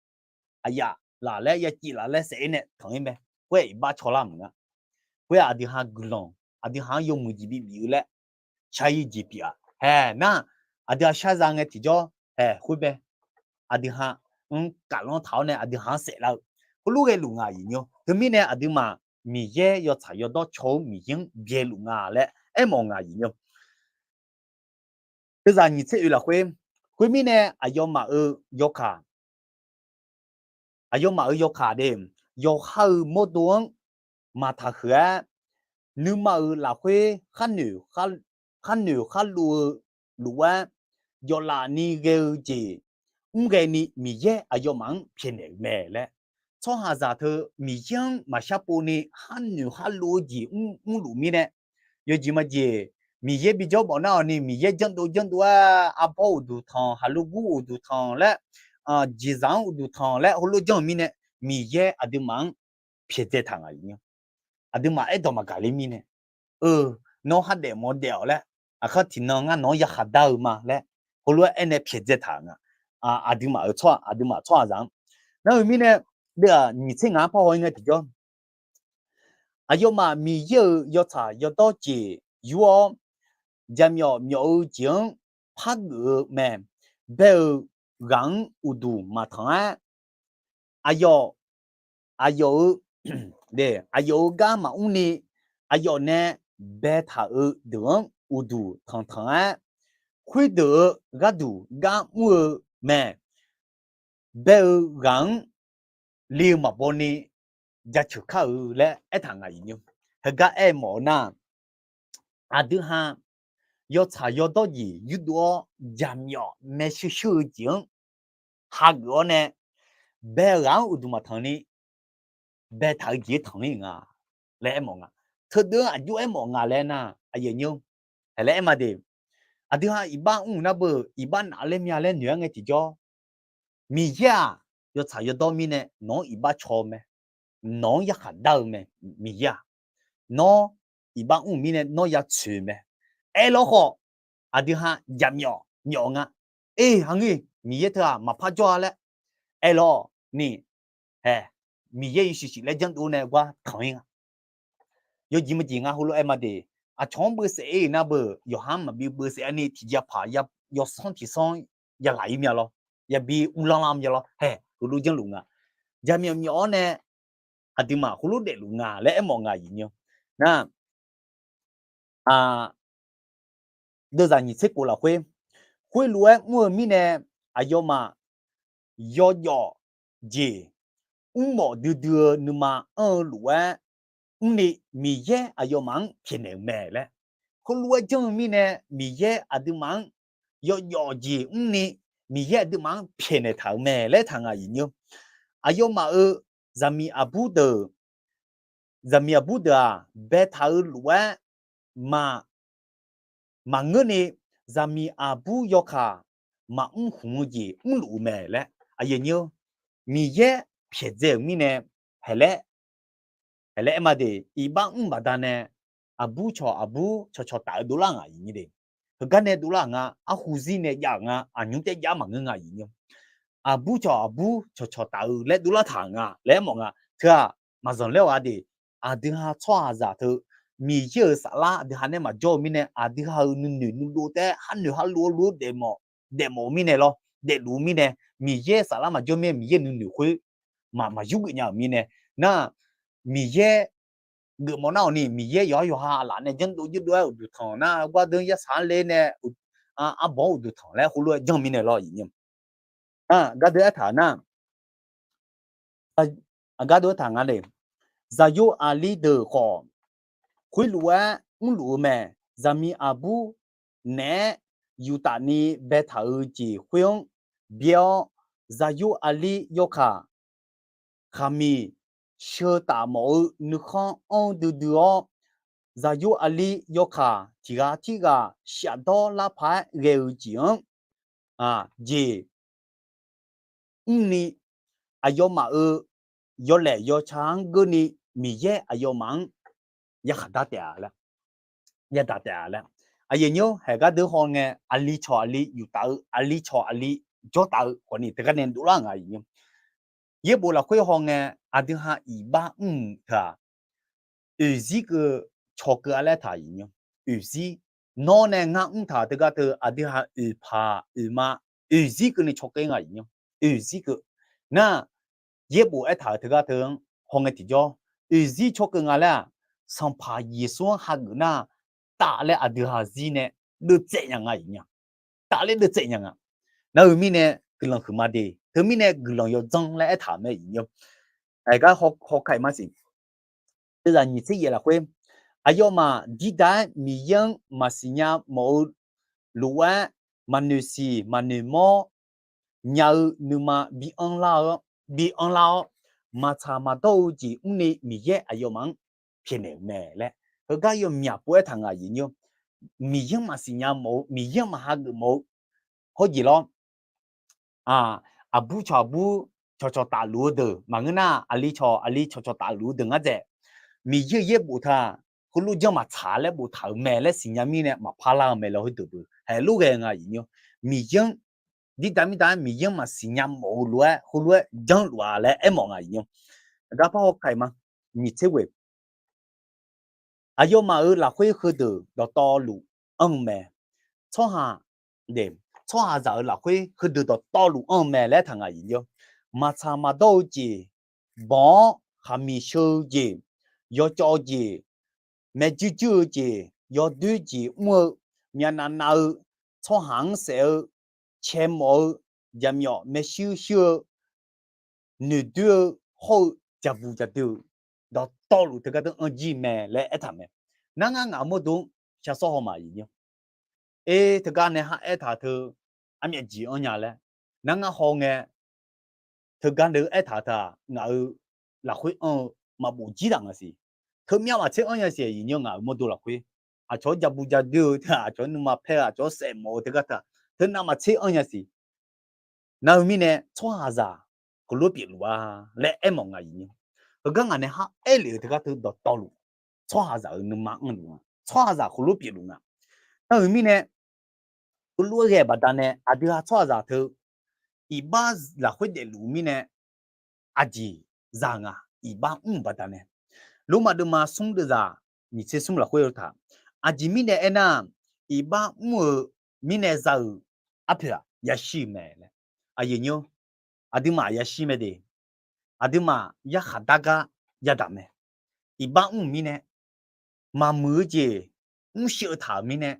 aqyaf laf laer yaciv laf laer saef-ir nae tanq-ir mae. Khoer-aq iqbax caw lar maqnga. Khoer-aq aqdui ha guiqlanq, aqdui ha-anr yawmuiq jeq bibif-eu laer, shar-ir jeq pyeuf-aq. Hae, nar, aqdui ha shar za ngae tiqjawr, hae, khoer bae. Aqdui ha-anr kaflanr taq-awr nae aqdui ha-anr saef lar-eu, heulof ghaeluf nga yuf nymr. Teumirnae aqduimaf Miqyaer yawtsaq yawdawr caw-eu Miqyaer-anr byaeluf nga laer aermawf nga yuf nymr. Teuzaq nyiq tser oe lafkhoer, khoermirnae aqyawfmaf-euq yawkaq, aqyawfmaf-euq yawkaq de, yawqha-euq mawrdo-anr maqtaq huiq-aer, nuima-euq lafkhoer khar noeq khar, khar noeq khar lov-eu lof-aer, jawflaf ni ghae-eu jeq mr ghae ni Miqyaer aqyawfmaf-anr pyaeqnaeq-euq mae laer, tsawrhaqzaq teu Miqyaer-anr maqshar pov ni khar noeq khar lov-eu jeq mr, mrluf mirnae, yawjeq majeq, Miqyaer bijawr mawf nar-awq ni Miqyaer janrdov janrdov-aer arbawr uqduq tanq, haqlo gur uqduq tanq laer, jeqzaq-anr uqduq tanq laer heulof janr-eu mirnae, Miqyaer aqduimaf-anr pyaeqdzae taq nga yuf nymr. Aqduimaf aerdawq maqgaq ler mirnae, eu, nawr khar daef mawf daef-awq laer, aqkar tiqnan ngar nawq-anr yarkhaq dar-eu ma laer, heulof-aer aernae pyaeqdzae taq nga. Aqduimaf-euq tsawrhaq, aqduimaf tsawrhaqzaq-anr. Nar-eu mirnae, deuv-aq nyiq tser ngaq-anr parhaw-ir ngae tiqjawr, aqyawfmaf Miqyaer-euq yawtsaq yawdawr jeq yur-awr, jaqmyawf myawf-eu jeq-anr pargeuf-eu mae. Bae-euq ghaq-anr uqduq maqtanq-aer, aqyawf, aqyawf-eu, aqyawf-eu gar maqmr ni, aqyawf nae baetaq-eu deuq-anr uqduq tanqtanq-aer, khoerdeuq-eu gharduq gar mr-eu mae. Bae-eu ghaq-anr le-eu maqbaw ni jaceuq kar-eu laer aertaq nga yuf nymr. Heugar aermawf-eu nar, aqdui ha yawtsaq yawdawr jeq yurdov-awr jaqmyawf maershuir shuir-eu jeq-anr hageuf-awr nae, bae-eu ghaq-anr uqduq maqtanq ni, baetaq-eu jeq-anr tanq-ir nga laer aermawf nga. Teudeuv-anr aqjox aermawf nga laer nar, aqyuif nymr, hae laer aer ma de. Aqdui ha iqbax mr-euq nar beu, iqbax naf laer mya laer noeq-aer ngae tiqjawr, Miqyaer-aq, yawtsaq yawdawr mirnae nawq-anr iqbax caw-eu mae. Nawq-anr yarkhaq dar-eu mae. Miqyaer-aq, nawr iqbax mr-euq mirnae nawr ya tsoeq mae. Aerlawr khawf, aqdui ha jaqmyawf myawf nga. Eq, haqngeur, Miqyaer teu-aq maqpar jawr-a laer aerlawr ni, hae, Miqyaer yawshuif shuif laer janrdov nae gar tanq-ir nga. Yawjeq maqjeq nga heulof-aer ma de. Aqcawq-anr beusaef-ir nar beu, yawqha-anr maqbi beusaef-a ni tiqjeq paq yawsanr tiqsanr ya laq-ir mya lawr, yabi uvlanr lar mya lawr, hae, heulof janrluf nga. Jaqmyawf myawf-awr nae aqduimaf heulof daefluf nga laer aermawf nga aqyuif nymr. Nar, deuvzaq nyiq tser kof lafkhoer, khoerlof-aer mr-eu mirnae aqyawfmaf yawjawf jeq mrmawf duidui-eu nuima anr-eu lof-aer mrni, Miqyaer aqyawfmaf-anr pyaeqnaeq-euq mae laer. Heulof-aer janr-eu mirnae Miqyaer aqduimaf-anr yawjawf jeq mrni, Miqyaer aqduimaf-anr pyaeqnaeq taq-euq mae laer taq nga aqyuif nymr. Aqyawfmaf-euq zaqmiq aqbur deuq, zaqmiq aqbur deuq-aq baetaq-eu lof-aer maq, maqngeurni, zaqmiq aqbur yawkaq maqmr khmq-eu jeq mrluf-eu mae laer aqyuif nymr. Miqyaer pyaeqdzae-euq mirnae, haeq laer, haeq laer aer ma de, iqbax mr baqdanae aqbur cawq aqbur cawqcawq taf-eu dovlar ngaq aqyuif nymr de. Heugar nae dovlar nga, arhu zir nae jav-euq nga, aqnymr taer jav maqngeur nga aqyuif nymr. Aqbur cawq aqbur cawqcawq taf-eu laer dovlar taq nga laer aermawf nga. Teu-aq, maqzanq laer-awq-a de, aqdui ha tsawrhaqzaq teu Miqyaer-euq saflar aqdui ha nae maqjawr-eu mirnae, aqdui ha-euq nuinoeq nuilov taef-aer harnoeq harlov-eu lof-aer daefmawf, daefmawf-eu mirnae lawr, daefluf-eu mirnae, Miqyaer saflar maqjawr mirnae Miqyaer nuinoeq khoer maq, maqyur geuf nya-euq mirnae, nar, Miqyaer geufmawf nar-awq ni, Miqyaer yawqha yawqha aqlaf nae janrdov jurdov-aer uqduq tanq nar, gardeuv yarsaq-anr ler nae arbawq-anr uqduq tanq laer heulof-aer janr mirnae lawr aqyuif nymr. Gardeuv aertaq nar, aqgar dov-aer taq nga le. Zaqyo aqli deuq khawf, khoerlof-aer mrluf-eu mae. Zaqmiq aqbur naeq-aer yuftaf ni baetaq-eu jeq khoer-anr byaer-awr, zaqyo aqli yawkaq khaqmiq sheu taf mawf-eu nuikhanr anr duidui-awr, zaqyo aqli yawkaq tiq ghaq tirghaq shafdawr lar paq-aer ghae-eu jeq-anr, jeq mrni, aqyawfmaf-euq yawlaeq yawca-anr geurni, Miqyaer aqyawfmaf-anr yarkhaq dar taef-a laer, yadaq taef-a laer. Aqyuif nymr, haeq gardeuv hawngae, aqli cawq aqli yuftaf-eu, aqli cawq aqli jawrtaf-eu khawfni teugar nae dovlar nga aqyuif nymr. Yaerbof lafkhoer hawngae, aqdui ha iqbax mr-euq teu-aq, oeqzir keuv cawkeuv-a laer taq aqyuif nymr. Oeqzir, nawr nae ngar mrtaq-euq teugar teu aqdui ha oeqpaq oeqma, oeqzir keuvni cawkeuv nga aqyuif nymr. Oeqzir keuv. Nar, yaerbof aertaq-euq teugar teu-anr hawngae tiqjawr, oeqzir cawkeuv nga laer-aq, Sanqpaq Yeqsur-anr hageuf nar, taf laer aqdui ha zir nae deuvtsaev nya nga aqyuif nymr. Taf laer deuvtsaev nya nga. Nar-eu mirnae guiqlanq huiqma de. Teumirnae guiqlanq yawdzanr laer aertaq-euq mae aqyuif nymr. Aqgar hawkaiq ma siq. Teuzaq nyiq tser yaef lafkhoer, aqyawfmaf dirdaq-aer Miqyaer-anr maqsiq nya mawf-eu lof-aer, maqnoeq siq maqnoeq mawr nya-eu nuima bi anrlar-awr, bi anrlar-awr, maqtsaq maqdawr-eu jeq mrni Miqyaer aqyawfmaf-anr pyaeqnaeq-euq mae laer, heugar yawmyaq pov-aer taq nga aqyuif nymr. Miqyaer-anr maqsiq nya mawf-eu, Miqyaer-anr maq hageuf mawf-eu, hawjeq lawr. Aqbur cawq aqbur cawqcawq tafluf-eu deuq maqngeur nar, aqli cawq aqli cawqcawq tafluf-eu deuq ngar dzaeq. Miqyaer-euq yaerbof teu-aq, heulof janr maqtsaq laer boftaq-euq mae laer siqnya mirnae maqpar lar-eu mae laer heudeuq beu haeq lof ghae nga aqyuif nymr. Miqyaer-anr, dirdaq mirdav-aer Miqyaer-anr maqsiq nya mawf-eu lof-aer heulof-aer janrluf-a laer aermawf nga aqyuif nymr. Aqgar par hawkaiq ma, nyiq tser ghoeq. Aqyawfmaf-euq lafkhoer heudeuq dawqtawvluf anr-eu mae. Tsawrhaq, tsawrhaqzaq-euq lafkhoer heudeuq dawqtawvluf anr-eu mae laer taq nga aqyuif nymr. Maqtsaq maqdawr-eu jeq, banq-awr khaqmiq sheu-eu jeq, yawcawv-eu jeq, maerjuir juir-eu jeq, yawdoer jeq mr-eu, myavnav nav-eu, tsawrhaq-anr saef-eu, cae mawf-eu, jaqmyawf maershuir shuir-eu, noeqdoer-eu hawr-eu, jaqbuq jaqdoe-euq dawqtawvluf teugar deuq anr jir mae laer aertaq mae. Nar ngar ngaq-euq mawrdo-anr shar sawr haw ma aqyuif nymr. Aer, teugar nae ha aertaq teu armyav jeq anr nya laer, nar ngar hawngae teugar nae aertaq teu-aq, ngaq-euq lafkhoer anr-eu maqbof jir taq nga siq. Teumyav maqtser anr nya siq aqyuif nymr, ngaq-euq mawrdo lafkhoer. aqcawq-anr jabu jadoer-eu teu-aq, aqcawq-anr nuima paer-eu, aqcawq-anr saef mawf-eu teugar teu-aq, teu navmaqtser anr nya siq. Nar-eu mirnae tsawrhaqzaq heulof pyeufluf-a laer aermawf nga iqnyir. Heugar ngaq nae khar aerlef-eu teugar teu dawqtawvluf, tsawrhaqzaq-euq nuima anrluf nga, tsawrhaqzaq heulof pyeufluf nga. Nar-eu mirnae, heulof-aer ghae-eu baqdanae aqdui-aq tsawrhaqzaq teu iqbax lafkhoer daefluf-eu mirnae, aqjeq za nga, iqbax mr-euq baqdanae. Lormav deuvma smr deuvzaq nyiq tser smr lafkhoer-eu taq, aqjeq mirnae aernar, iqbax mr-eu mirnae za-euq arpoeq-aq yashir-eu mae laer. Aqyuif nymr, aqduimaf yashir mae de. Aqduimaf yarkhaq dar gar yadaq mae. Iqbax mr-euq mirnae, maqmuiq-eu jeq mrsheuv taq-euq mirnae,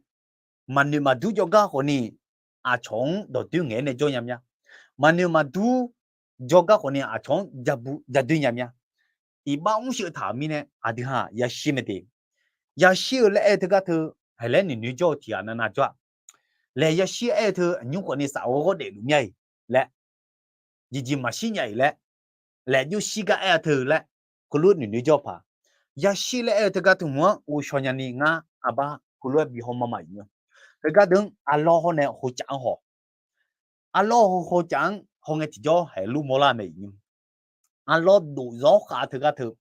maqnoeq maqdur jawrgar khawfni aqcawq-anr dawqdoer ngaeq-aer nae jawr nya mya. Maqnoeq maqdur jawrgar khawfni aqcawq-anr jabu jadoer nya mya. Iqbax mrsheuv taq-euq mirnae aqdui ha yashir mae de. Yashir-eu laer aer-eu teugar teu, haiq laer noeqnoeq jawr-eu tiqghaq navnav jawr-aq, laeq yashir aer-eu teu aqnymr khawfni saf ghawrghawr daefluf mya-iq laer, jeqjeq maqshir nya-iq laer, laeq jov shir gar aer-a teu laer, heulof noeqnoeq jawr paq. Yashir laer aer-eu teugar teu hmq-anr ghovshaw nyani ngar aqbar heulof-aer bi haw ma ma iqnyir. Heugar deuq-anr arlawr hawr nae hocaf-anr haw. Arlawr hawcaf-anr haw ngae tiqjawr haiq lur mawrlar mae iqnyir. Arlawr dof zawr khav teugar teu,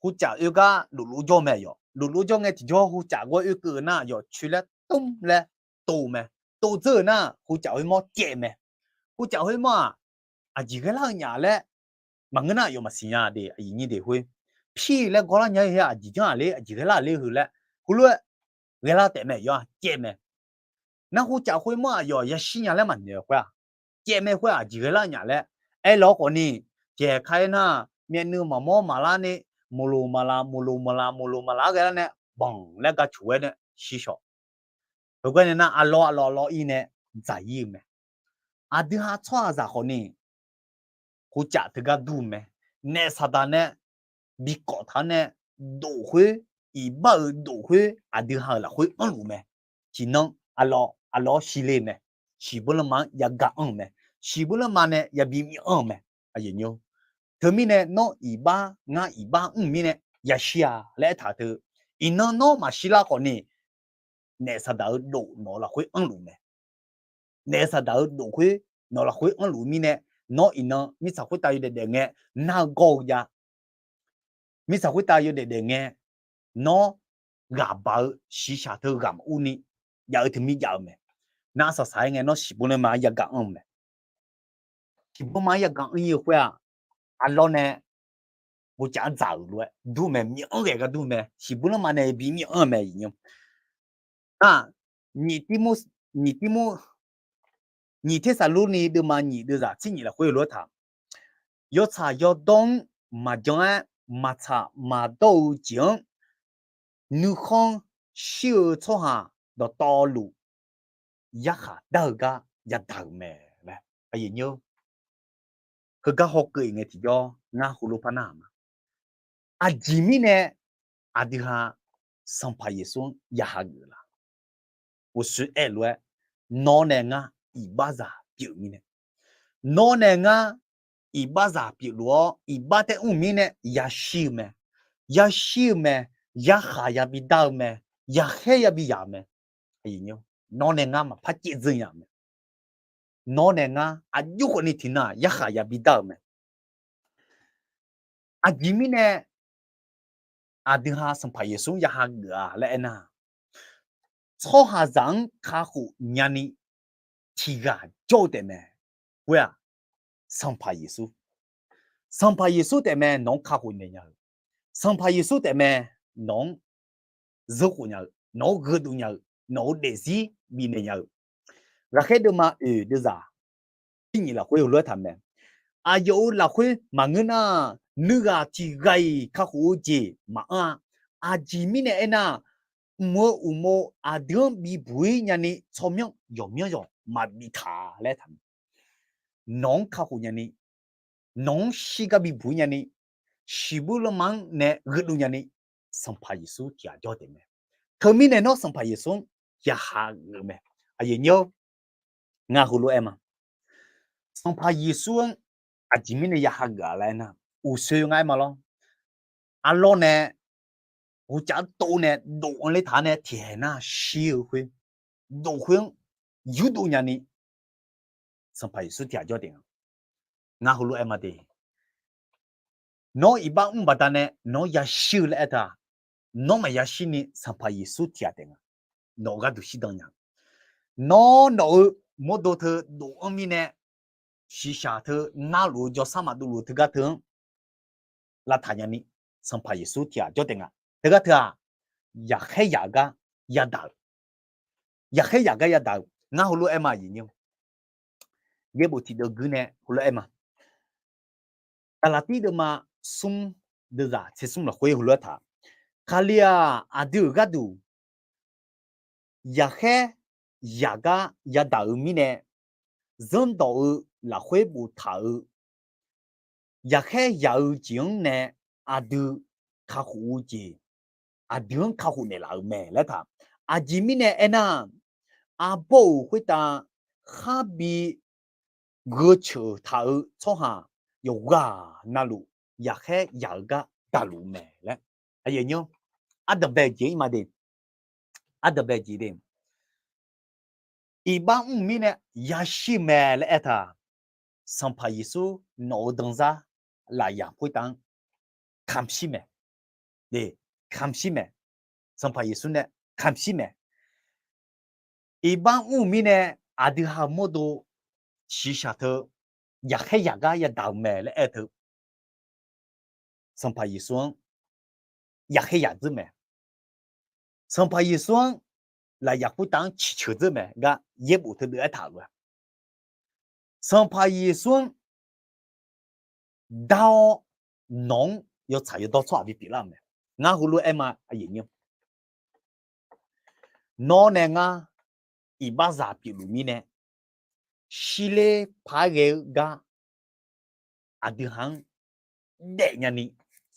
hocaf oe gar dofluf jawr mae yawq. Dofluf jawr ngae tiqjawr hocaf gawr oekeuv-eu nar yawqcoer laer tmr laer tov mae. Tov dzeur-euq nar hocaf khoermawr caev mae. Hocaf khoermawr-aq, aqjeq ghaelar-eu nya laer maqngeur nar yawf maqsiq nya de, aqyuif nyir de khoer. Pir laer gawrlar nya-eu heu aqjeq janr-aq ler, aqjeq ghaelar-aq ler heu laer, heulof-aer ghaelar taef mae yawr-aq caev mae. Nar hocaf khoermawr-aq yawf yashir nya laer maqnoeq-eu khoer-aq, caev mae khoer-aq aqjeq ghaelar nya laer aerlawr khawfni, caev ka-aer nar, myavnuiv maqmawr maqlar ni, maqloq maqlaq maqloq maqlaq maqloq maqlaq-aer ghaelar nae banq laer gacuf-aer nae shir shawq. Heugar nae nar arlawr arlawr arlawr ir nae dzaq ir-eu mae. Aqdui ha tsawrhaqzaq khawfni, hocaf teugar dur-eu mae. Naef saqdaq nae bi kawf taq-anr nae dof khoer, iqbax-euq dof khoer aqdui ha-euq lafkhoer anrluf mae. Tiqnan arlawr arlawr shir ler mae. Shiqbur lanma-anr yagaq anr-eu mae. Shiqbur lanma nae yabi myanr-eu mae. Teumirnae nawr iqbax ngar iqbax mr-eu mirnae yashir-a laer aertaq teu, iqnan nawr maqshir lar khawfni, naef saqdaq-eu dof nawq-eu lafkhoer anrluf mae. Naef saqdaq-eu dof khoer nawq-eu lafkhoer anrluf-eu mirnae, nawr iqnan mirtsaq khoertav yawdaef daef ngae nar-eu gawr-eu jav. Mirtsaq khoertav yawdaef daef ngae, nawr ghaqbaq-eu shiqshaq teu ghaq maqur ni jav-eu teu mir jav-eu mae. Nar saqsaq-aer ngae nawr shiqbur lanma-anr yagaq anr-eu mae. Shiqbur lanma-anr yagaq anr ir-eu khoer-aq, arlawr nae bocaf-anr dzaq-euq lof-aer dur mae, myanr ghae gar dur mae. Shiqbur lanma nae bi myanr mae iqnyir. Nar, nyiq Tirmor, nyiq Tersaqlorni deuvma nyiq deuvzaq tser nyiq lafkhoer lof-aer taq, yawtsaq yawdawr-anr maqjan-aer maqtsaq maqdawr-eu jeq-anr nuikhanr shir-eu tsawrhaq dawqtawvluf yarkhaq dar-eu gar yadaq-euq mae laer. Heugar hawkeuv-iq ngae tiqjawr ngar heulof par nar-aq ma. Aqjeq mirnae aqdui ha Sanqpaq Yeqsur-anr ya hageuf-eu la? Uqshoe aer-eu lof-aer, nawr nae ngar iqbaxzaq pyeuf mirnae, nawr nae ngar iqbaxzaq pyeufluf-awr iqbax taef mr-eu mirnae yashir-eu mae. Yashir-eu mae. Yarkhaq yabi dar-eu mae. Yaqkhaer yabi yaq-eu mae. Nawr nae ngar maqpar caev dzeur nya-eu mae. Nawr nae ngar aqjox khawfni tiqnan yarkhaq yabi dar-eu mae. Aqjeq mirnae aqdui ha Sanqpaq Yeqsur-anr ya hageuf-a laer aernar, tsawrhaqzaq-anr kakhof nyani tiqghaq jawr-eu taefmae. Khoer-aq, Sanqpaq Yeqsur, Sanqpaq Yeqsur taefmae nawq-anr kakhof naeq nya-eu, Sanqpaq Yeqsur taefmae nawq-anr zeurkhof nya-eu, nawq-anr gheudov nya-eu, nawq-euq daefzir bifnaeq nya-eu. Ghaqkhaer deuvma oeq deuvzaq tser nyiq lafkhoer heulof-aer taq mae. Aqyawf-euq lafkhoer maqngeur nar, nuighaq tiqghaq-iq kakhof-eu jeq maqanr-a. Aqjeq mirnae aernar, mq-eu uqmov aqdui-anr bibuq-ir nyani tsawrmyanr yawqmyanr yawq maqbif taq laer taq mae. Nawq-anr kakhof nyani, nawq-anr shirgar bibuq-ir nyani, shiqbuir lanma-anr nae gheudov nyani, Sanqpaq Yeqsur tiqghaq jawr taefmae. Teumirnae nawr Sanqpaq Yeqsur-anr ya hageuf-eu mae. Aqyuif nyir-awr, ngar heulof-aer ma. Sanqpaq Yeqsur-anr aqjeq mirnae ya hageuf-a laer aernar, uqshoe ngar aer ma lawr. Arlawr nae ghawqcav tov nae dof-anr ler taq-anr nae tiqhaeq nar shir-eu khoer, dof khoer-anr yurdov nyani Sanqpaq Yeqsur tiq ghaq jawr taef nga. Ngar heulof-aer ma de, nawr iqbax mr baqdanae nawr yashir-eu laer aer teu-aq, nawr maqya shirni Sanqpaq Yeqsur tiq ghaq taef nga. Nawq-euq gharduq shirdan nya. Nawr nawq-eu mawrdo teu dof-anr mirnae, shiqshaq teu narluf-eu jawrsar maqdov luf-eu teugar teu-anr lavtaq nyani Sanqpaq Yeqsur tiq ghaq jawr taef nga. Teugar teu-aq, yaqkhaer yaq-eu gar yadaq-euq, yaqkhaer yaq gar yadaq-euq ngar heulof-aer ma aqyuif nyir-or. Yaerbof tiqdeuv guir nae heulof-aer ma. Gaqlaqtir deuvma smr deuvzaq tser smr lafkhoer heulof-aer taq, Kali-aq, aqdui-euq gharduq yaqkhaer yaq gar yadaq-euq mirnae, zanrdawq-eu lafkhoer boftaq-eu yaqkhaer yaq-eu jeq-anr nae aqdui kakhof-eu jeq, aqdui-anr kakhof naeqlaf-euq mae laer taq. Aqjeq mirnae aernar, arbawr-euq khoertav kharbi gheuteuq taq-eu tsawrhaq yawqghaq navluf yaqkhaer yaq-eu gar daqluf-eu mae laer. Aqyuif nyir-or, ardanqbae-eu jeq-ir ma de, ardanqbae-eu jeq de. Iqbax mr-eu mirnae yashir mae laer aer taq, Sanqpaq Yeqsur nawq-eu danzar lafyaq khoertav-anr kamq shir mae. Kamq shir mae. Sanqpaq Yeqsur nae kamq shir mae. Iqbax mr-eu mirnae aqdui ha-eu mawrdo shiqshaq teu yaqkhaer yaq gar yadaq-euq mae laer aer teu, Sanqpaq Yeqsur-anr yaqkhaer yaq dzeur mae. Sanqpaq Yeqsur-anr lafyaq khoertav-anr ciqceuq dzeur mae gar yaerbof teudeuv aertaq-euq-a. Sanqpaq Yeqsur-anr dar-awr nawq-anr yawtsaq yawdawr tsawrhaq bipyeuf lar-euq mae. Ngar heulof-aer ma aqyuif nyir-or, nawr nae ngar iqbaxzaq pyeufluf mirnae, shirler par ghae-eu gar aqdui ha-anr daef nyani,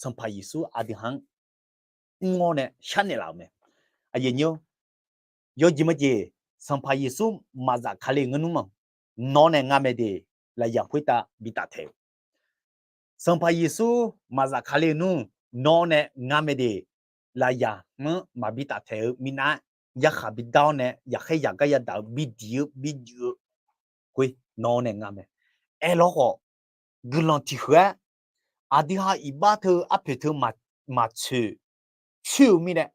Sanqpaq Yeqsur aqdui ha-anr mr-awr nae sharnaeq laf-euq mae. Aqyuif nyir-or, yawjeq majeq Sanqpaq Yeqsur maqzaf Kali-eu ngar nmr-aq, nawr nae ngar mae de, lafyaq khoertav bi taftaeq-eu. Sanqpaq Yeqsur maqzaf Kali-eu nmr, nawr nae ngar mae de, lafyaq-anr maqbi taftaeq-eu minav-aer yarkhaq bidar-awr nae yaqkhaer yaq gar yadaq-eu bidiq-eu bijuif-eu khoer nawr nae ngar mae. Aerlawr khawf, guiqlanq tiqhuiq-aer aqdui ha iqbax teu arpoeq teu maqtsoeq coer-eu mirnae,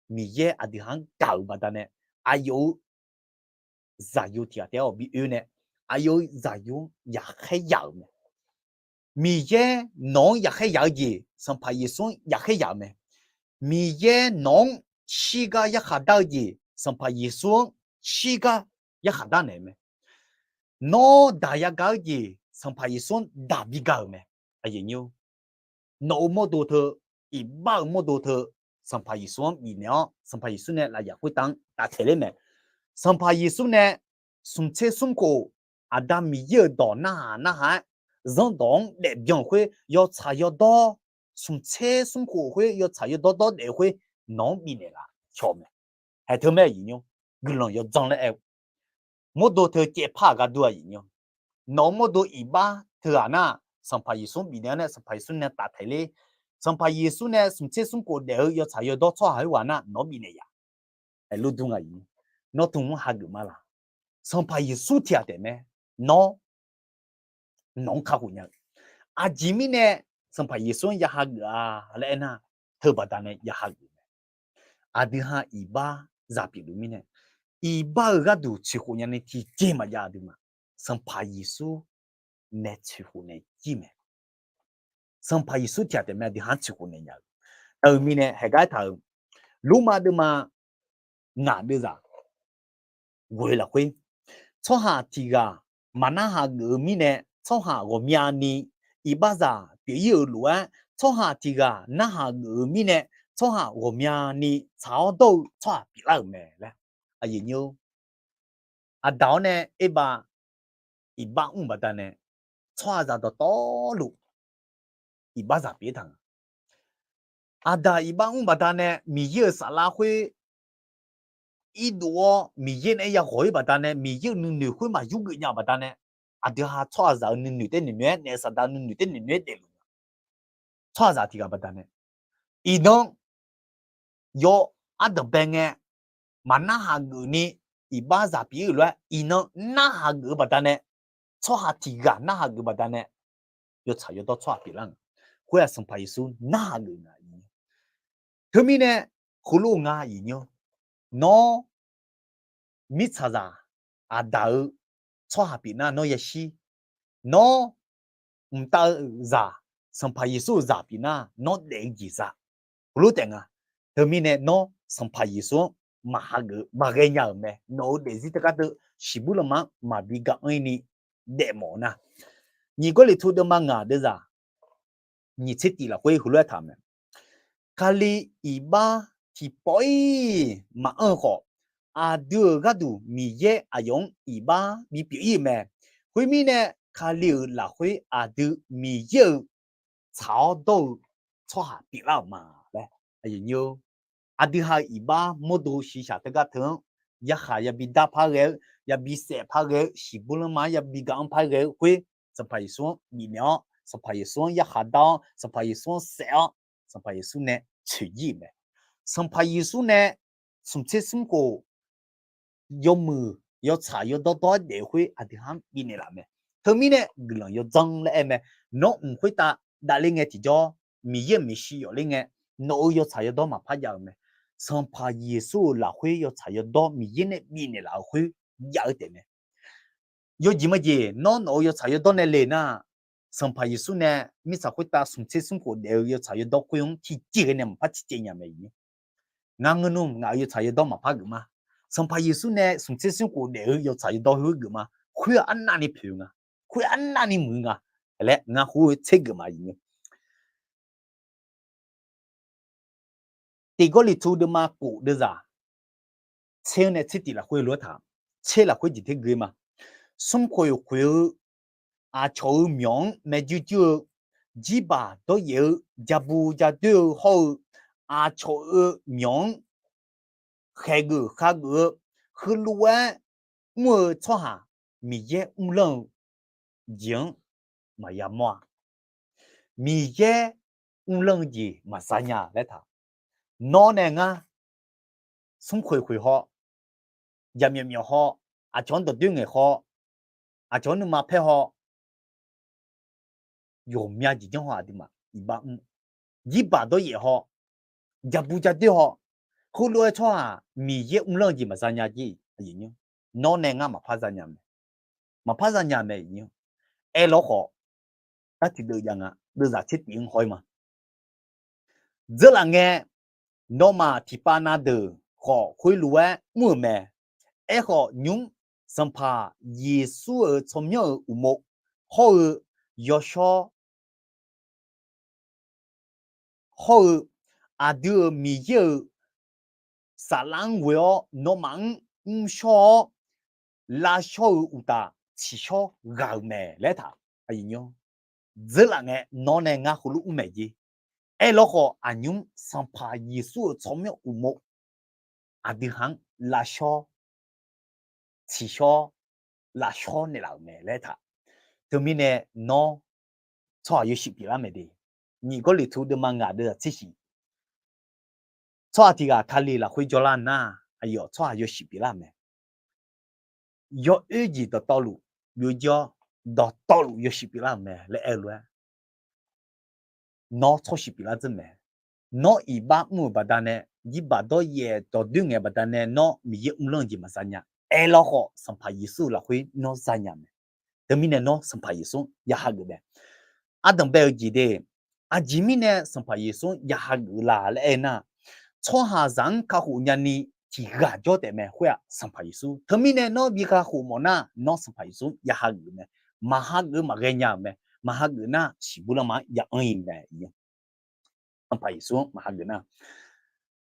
Miqyaer aqdui ha-anr gaq-euq baqdanae, aqyawf-euq zaqyo tiq ghaq taef-aer bi oe nae, aqyawf-euq zaqyo-anr yaqkhaer yaq-euq mae. Miqyaer nawq-anr yaqkhaer yaq-eu jeq, Sanqpaq Yeqsur-anr yaqkhaer yaq-euq mae. Miqyaer nawq-anr shirgar yarkhaq dar-eu jeq, Sanqpaq Yeqsur-anr shirgar yarkhaq dar naeq-eu mae. Nawr daq yagaq-eu jeq, Sanqpaq Yeqsur-anr daq bi gaq-euq mae. Nawq-euq mawrdo teu, iqbax-euq mawrdo teu, Sanqpaq Yeqsur-anr bifnaeq-awr, Sanqpaq Yeqsur nae lafyaq khoertav-anr taftaeq ler mae. Sanqpaq Yeqsur nae smq tser smr khof, Aqda Miqyaer-euq dawq narhaq narhaq-aer, zanrdawq-anr daefbyan-euq khoer yawtsaq yawdawr, smq tser smr khof khoer yawtsaq yawdawr dawr daef-eu khoer nawq-anr bifnaeq laf cawq mae. Haeq teu mae aqyuif nyir-or, guiqlanq yawdzanr laer aer-eu, mawrdo teu caevpar-aq gar dur aqyuif nyir-or, nawq-euq mawrdo iqbax teughaq nar, Sanqpaq Yeqsur-anr bifnaeq-awr nae Sanqpaq Yeqsur nae taftaeq ler. Sanqpaq Yeqsur nae smq tser smr khof daef-eu yawtsaq yawdawr tsawrhaq khoerghaq nar nawq-anr bifnaeq yaf. Aerluf dur nga aqyuif nyir, nawr tmr mr hageuf ma laq? Sanqpaq Yeqsur tiq ghaq taef mae. Nawr nawq-anr kakhof nya-eu. Aqjeq mirnae Sanqpaq Yeqsur-anr ya hageuf-a laer aernar, teu baqdanae ya hageuf mae. Aqdui ha iqbaxzaq pyeufluf mirnae, iqbax-euq gharduq tsoeqkhof nyani tiqjeq maqjav aqduimaf, Sanqpaq Yeqsur nae tsoeqkhof naeq jir mae. Sanqpaq Yeqsur tiq ghaq taef mae aqdui ha-anr tsoeqkhof naeq nya-eu. Teu mirnae haeq gar aertaq-euq, Lormav deuvma ngaq deuvzaq ghoe lafkhoer, tsawrhaq tiq ghaq maqnarhaq geuf-eu mirnae, tsawrhaq ghawqmyani iqbaxzaq pyeuf-ir-euq lof-aer, tsawrhaq tiq ghaq narhaq geuf-eu mirnae, tsawrhaq ghawqmyani tsaq-awr dawr-eu tsawrhaq pyeuflar-euq mae laer. Aqdaq-awr nae Erbav iqbax mr baqdanae, tsawrhaqzaq dawqtawvluf iqbaxzaq pyeuf-ir taq nga. Aqdaq iqbax mr baqdanae Miqyaer-euq saflar khoer irdov-awr Miqyaer naeq-aer yaghawq-ir baqdanae, Miqyaer-euq nuinoeq khoer maqyur geuf nya baqdanae, aqdui ha tsawrhaqzaq-euq nuinoeq taer nuinoeq-aer naef saqdaq nuinoeq taer nuinoeq-aer daefluf nya. Tsawrhaqzaq tiq ghaq baqdanae, iqnan yaw ardanqbae ngae, maqnarhaq geuf ni iqbax zaq pyeuf-ir-euq lof-aer, iqnan narhaq geuf-eu baqdanae, tsawrhaq tiq ghaq narhaq geuf-eu baqdanae, yawtsaq yawdawr tsawrhaq pyeuflar nga. Khoer-aq Sanqpaq Yeqsur narhaq geuf nga. Teumirnae heulof nga iqnymr, nawr mirtsaqzaq aqdaq-eu tsawrhaq pyeuf nar nawr yashir. Nawr mqtav-eu zaq, Sanqpaq Yeqsur-euq zaq pyeuf nar nawr daef-eu jeq za. Heulof taef nga. Teumirnae nawr Sanqpaq Yeqsur-anr maqhageuf maqghae nya-euq mae. Nawq-euq daefzir teugar teu shiqbuir lanma-anr maqbi ga anr-ir ni daefmawf-eu nar, nyiq Gawrliqtu deuvma ngaq deuvzaq nyiq tser tif lafkhoer heulof-aer taq-eu mae. Kali iqbax tiqpawf-ir maqanr-eu khawf, aqdui-euq gharduq Miqyaer aqyawf-anr iqbax bipyeuf-ir-euq mae. Khoermirnae, Kali-euq lafkhoer aqdui Miqyaer-euq tsaq-awr dawr-eu tsawrhaq pyeuflar-euq ma laer. Aqdui ha-euq iqbax mawrdo shiqshaq teugar teu-anr yarkhaq yabi dar par ghae-eu, yabi saef par ghae-eu, shiqbuir lanma-anr yabi ga anr par ghae-eu khoer, Sanqpaq Yeqsur-anr bifnaeq-awr, Sanqpaq Yeqsur-anr yarkhaq dar-awr, Sanqpaq Yeqsur-anr saef-awr, Sanqpaq Yeqsur nae tsoeqjir-euq mae. Sanqpaq Yeqsur nae smqtser smrkhof yawmuiq yawtsaq yawdawr dawr-aer daef-eu khoer aqdui ha-anr bifnaeq laf mae. Teumirnae guiqlanq yawdzanr laer aer mae. Nawr mq khoertav davler ngae tiqjawr, Miqyaer-euq maeqshi yawfler ngae, nawq-euq yawtsaq yawdawr maqpar jav-eu mae. Sanqpaq Yeqsur-euq lafkhoer yawtsaq yawdawr Miqyaer nae bifnaeq laf-euq khoer jav-eu taef mae. Yawjeq majeq nawr nawq-euq yawtsaq yawdawr nae le nar, Sanqpaq Yeqsur nae mirtsaq khoertav smqtser smrkhof daef-eu yawtsaq yawdawr khoer-anr tiqjeq ghae nae maqpar tiqjeq nya mae iqnymr. Ngar ngeur nmr ngaq-euq yawtsaq yawdawr maqpar geuf ma. Sanqpaq Yeqsur nae smqtser smrkhof daef-eu yawtsaq yawdawr khoer geuf ma. Khoer-aq arnavni poeq nga. Khoer arnavni muiq nga laer ngar khoer tser geuf ma iqnymr. Tiq Gawrliqtu deuvma kof deuvzaq tser-anr nae tser tif lafkhoer lof-aer taq, tser lafkhoer jeq ter gui ma. Smrkhoeq khoeq-eu aqcawq-euq myawq-anr maeqjuirjuir-eu, jirbaq dawryaef-eu, jabu jadoer-eu hawr-eu, aqcawq-euq myawq-anr khaeqgeuf khageuf-eu, heulof-aer mr-eu tsawrhaq Miqyaer mrlanr-eu jeq-anr maqya mawr-a. Miqyaer mrlanr-eu jeq maqza nya laer taq. Nawr nae ngar smrkhoeq khoeq haw, jaqmyawf myawf haw, aqcawq-anr dawqdoer ngaeq haw, aqcawq-anr nuima paer haw, yawqmya jeq janr haw aqduimaf iqbax mr. Jirbaq dawryaef haw, jabu jadoer haw, heulof-aer tsawrhaq Miqyaer mrlanr-eu jeq maqza nya jer. Nawr nae ngar maqpar za nya mae. Maqpar za nya mae iqnymr. Aerlawr khawf, tar tiqdeuv jav nga, deuvzaq tser tif-anr haw-ir ma. Dzeurlaf ngae, nawmaf tiqpav na deuq khawf khoerlof-aer mr-euq mae. Aerkhawf nymr, Sanqpaq Yeqsur-euq tsawrmyanr-euq uqmov hawr-eu yawshawr hawr-eu, aqdui-euq Miqyaer-euq saflar-anr ghoe-awr nawmaf-anr mrshawr-awr lavshawr-eu uqtaf tsiqshawr ghaq-euq mae laer taq. Dzeurlaf ngae nawr nae ngar heulof mr mae jer. Aerlawr khawf aqnymr Sanqpaq Yeqsur-euq tsawrmyanr uqmov aqdui ha-anr lavshawr tsiqshawr lavshawr naeqlaf-euq mae laer taq. Teumirnae nawr tsawrhaq yawshuif pyeuflar mae de. Nyiq Gawrliqtu deuvma ngaq deuvzaq tser shiq. Tsawrhaq tiq ghaq Kali lafkhoer jawrlar nar, aqyawf tsawrhaq yawshuif pyeuflar-euq mae. Yawoer jeq dawqtawvluf byovjir-awr, dawqtawvluf yawshuif pyeuflar-euq mae laer aer-eu lof-aer, nawr tsawrshuif pyeuflar dzeur mae. Nawr iqbax mr-euq baqdanae, jirbaq dawryaef dawqdoer ngaeq baqdanae nawr Miqyaer mrlanr-eu jeq maqza nya. Aerlawr khawf Sanqpaq Yeqsur-euq lafkhoer nawr za nya mae. Teumirnae nawr Sanqpaq Yeqsur-anr ya hageuf mae. Ardanqbae-eu jeq de, aqjeq mirnae Sanqpaq Yeqsur-anr ya hageuf la laer aer nar, tsawrhaqzaq-anr kakhof nyani tiq ghaq jawr taef mae. Khoer-aq Sanqpaq Yeqsur. Teumirnae nawr bi kakhof mawf nar, nawr Sanqpaq Yeqsur ya hageuf mae. Maq hageuf maqghae nya-euq mae. Maq hageuf nar shiqbur lanma-anr ya anr-ir mae. Sanqpaq Yeqsur-anr maq hageuf nar,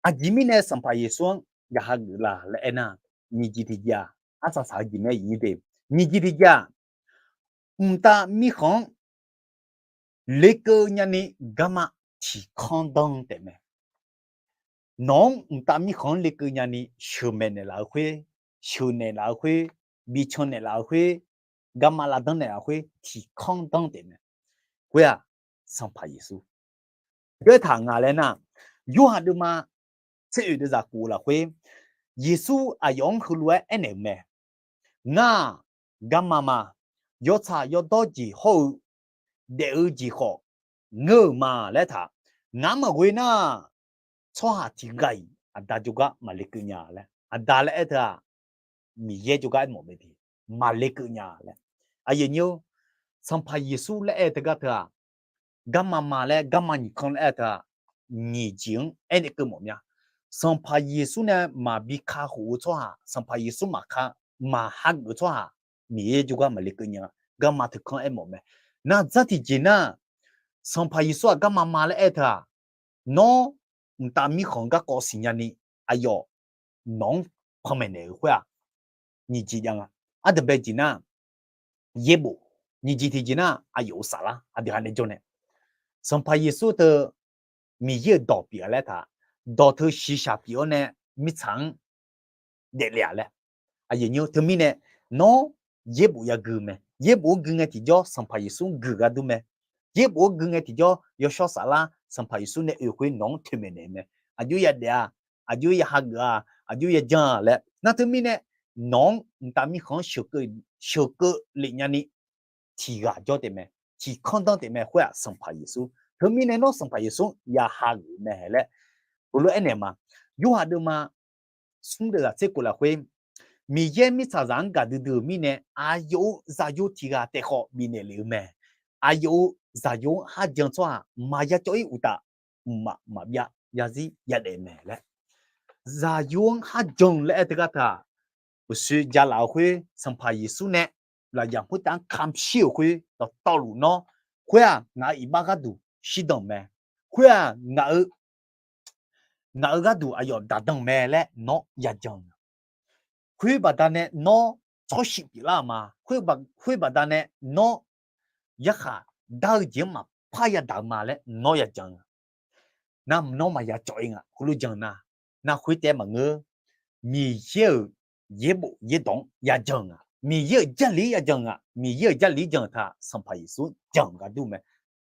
aqjeq mirnae Sanqpaq Yeqsur-anr ya hageuf la laer aer nar, nyiq jeq tiq jeq-aq, arsaq saq-eu jeq mae iqnyir de. Nyiq jeq tiq jeq-aq, mqtav mirkhanq-anr lekeuv nyani garma tiqkanr danr taef mae. Nawq-anr mqtav mirkhanq-anr lekeuv nyani sheuqmaeq naeqlaf-eu khoer, sheuqnaeq laf-eu khoer, bican naeqlaf-eu khoer, garma lavdanr naeqlaf-eu khoer tiqkanr danr taef mae. Khoer-aq, Sanqpaq Yeqsur. Khoertaq nga laer nar, Yorhaq deuvma tser oeq deuvzaq kof-eu lafkhoer, Yeqsur aqyawf-anr heulof-aer aernaeq-euq mae. Ngar-aq, garma ma. Yawtsaq yawdawr jeq hawr-eu daef-eu jeq khawf ngeur-euq ma laer taq. Ngaq-anr maqghoe nar, tsawrhaq tiqghaq-iq Aqda jawrgar maqle keuv nya laer. Aqda laer aer teu-aq, Miqyaer jawrgar aermawf mae de, maqle keuv nya laer. Aqyuif nyir-or, Sanqpaq Yeqsur laer aer teugar teu-aq, garma ma laer, garma nyiq kanr laer aer teu-aq, nyiq jeq-anr aernaeq keuv mawf mya. Sanqpaq Yeqsur nae maqbi kakhof-eu tsawrhaq, Sanqpaq Yeqsur maqka, maqhageuf-eu tsawrhaq, Miqyaer jawrgar maqle keuv nya, garma teukanr aermawf mae. Nar dzar tiqjeq nar, Sanqpaq Yeqsur-aq garma ma laer aer teu-aq, nawr mqtav mirkhanq garkawv siqnya ni, aqyawf nawq-anr panmaeq naeq-euq khoer-aq, nyiq jeq jav nga. Aqdui bae jeq nar, yaerbof, nyiq jeq tiqjeq nar, aqyawf-euq saflar aqdui ha nae jawr nae, Sanqpaq Yeqsur teu Miqyaer-euq dawq pyeuf-a laer taq, dawq teu shiqshaq pyeuf-awr nae mirtsaq-anr daefle-a laer. Aqyuif nyir-or, teumirnae nawr yaerbof yagui mae. Yaerbof-anr gui ngae tiqjawr Sanqpaq Yeqsur-anr gui ghardur mae. Yaerbof-anr gui ngae tiqjawr yawshawr saflar Sanqpaq Yeqsur nae oe khoer nawq-anr toeqmaeq naeq mae. Aqjox yadaef-a, aqjox ya hageuf-a, aqjox yajan-a laer. Nar teumirnae nawq-anr mqtav mirkhanq-anr sheuqkeuv lef nyani tiqghaq jawr taef mae, tiqkanr danr taef mae khoer-aq Sanqpaq Yeqsur. Teumirnae nawr Sanqpaq Yeqsur-anr ya hageuf mae laer heulof-aer aernaeq ma. Yorhaq deuvma smr deuvzaq tser kof lafkhoer, Miqyaer mirtsaqzaq-anr gaqdui dui-euq mirnae aqyawf-euq Zaqyo tiqghaq taef khawf bifnaeq lef-eu mae. Aqyawf-euq Zaqyo-anr kharjan tsawrhaq maqya cawv-ir uqtaf, mqmaq maqbyav zarzir yadaef mae laer. Zaqyo-anr kharjan laer aer teugar teu-aq, uqshoe jalaf-eu khoer Sanqpaq Yeqsur nae lafyaq khoertav-anr kamq shir-euq khoer dawqtawvluf nawr, khoer-aq ngaq-euq iqbax gharduq shirdan mae. Khoer-aq ngaq-eu ngaq-euq gharduq aqyawf daqdan mae laer nawr yajan-eu. Khoer baqdanae nawr tsawrshif pyeuflar-euq ma. Khoer baqdanae nawr yarkhaq dar-eu jeq-anr maqpar yadaq-eu ma laer nawr yajan-eu. Nar nawr maqya cawv-ir nga heulof jan nar, nar khoertaef maqngeur. Miqyaer-euq yaerbof yaerdawq-anr yajan-eu nga. Miqyaer-euq Jarlif-anr yajan-eu nga. Miqyaer-euq Jarlif-anr jan-eu taq Sanqpaq Yeqsur jan-eu ghardur mae.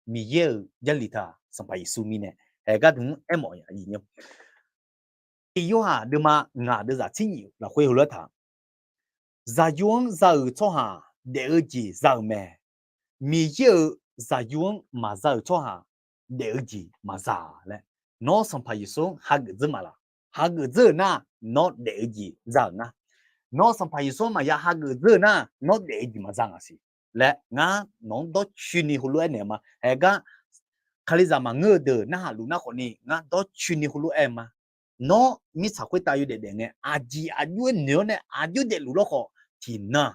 Miqyaer-euq Jarlif taq Sanqpaq Yeqsur mirnae haeq gharduq-anr aermawf-a. Tiq Yorhaq deuvma ngaq deuvzaq tser nyif lafkhoer heulof-aer taq, Zaqyo-anr za-euq tsawrhaq daef-eu jeq za-euq mae. Miqyaer-euq Zaqyo-anr maqza-euq tsawrhaq daef-eu jeq maqza laer. Nawr Sanqpaq Yeqsur-anr hageuf dzeur ma laq? Hageuf dzeur-euq nar, nawr daef-eu jeq za-euq ngar. Nawr Sanqpaq Yeqsur-anr maqya hageuf dzeur-eu nar, nawr daef-eu jeq maqza ngaq siq laer ngar nawq-anr dawrcoeni heulof-aer naeq ma. Haeq gar Kalizaq maqngeur-eu deuq narhaq luf nar khawfni ngar dawrcoeni heulof-aer ma. Nawr mirtsaq khoertav yawdaef daef ngae, aqjeq aqjox-aer noeq-awr nae aqjox daefluf lawrkhawf tiqnan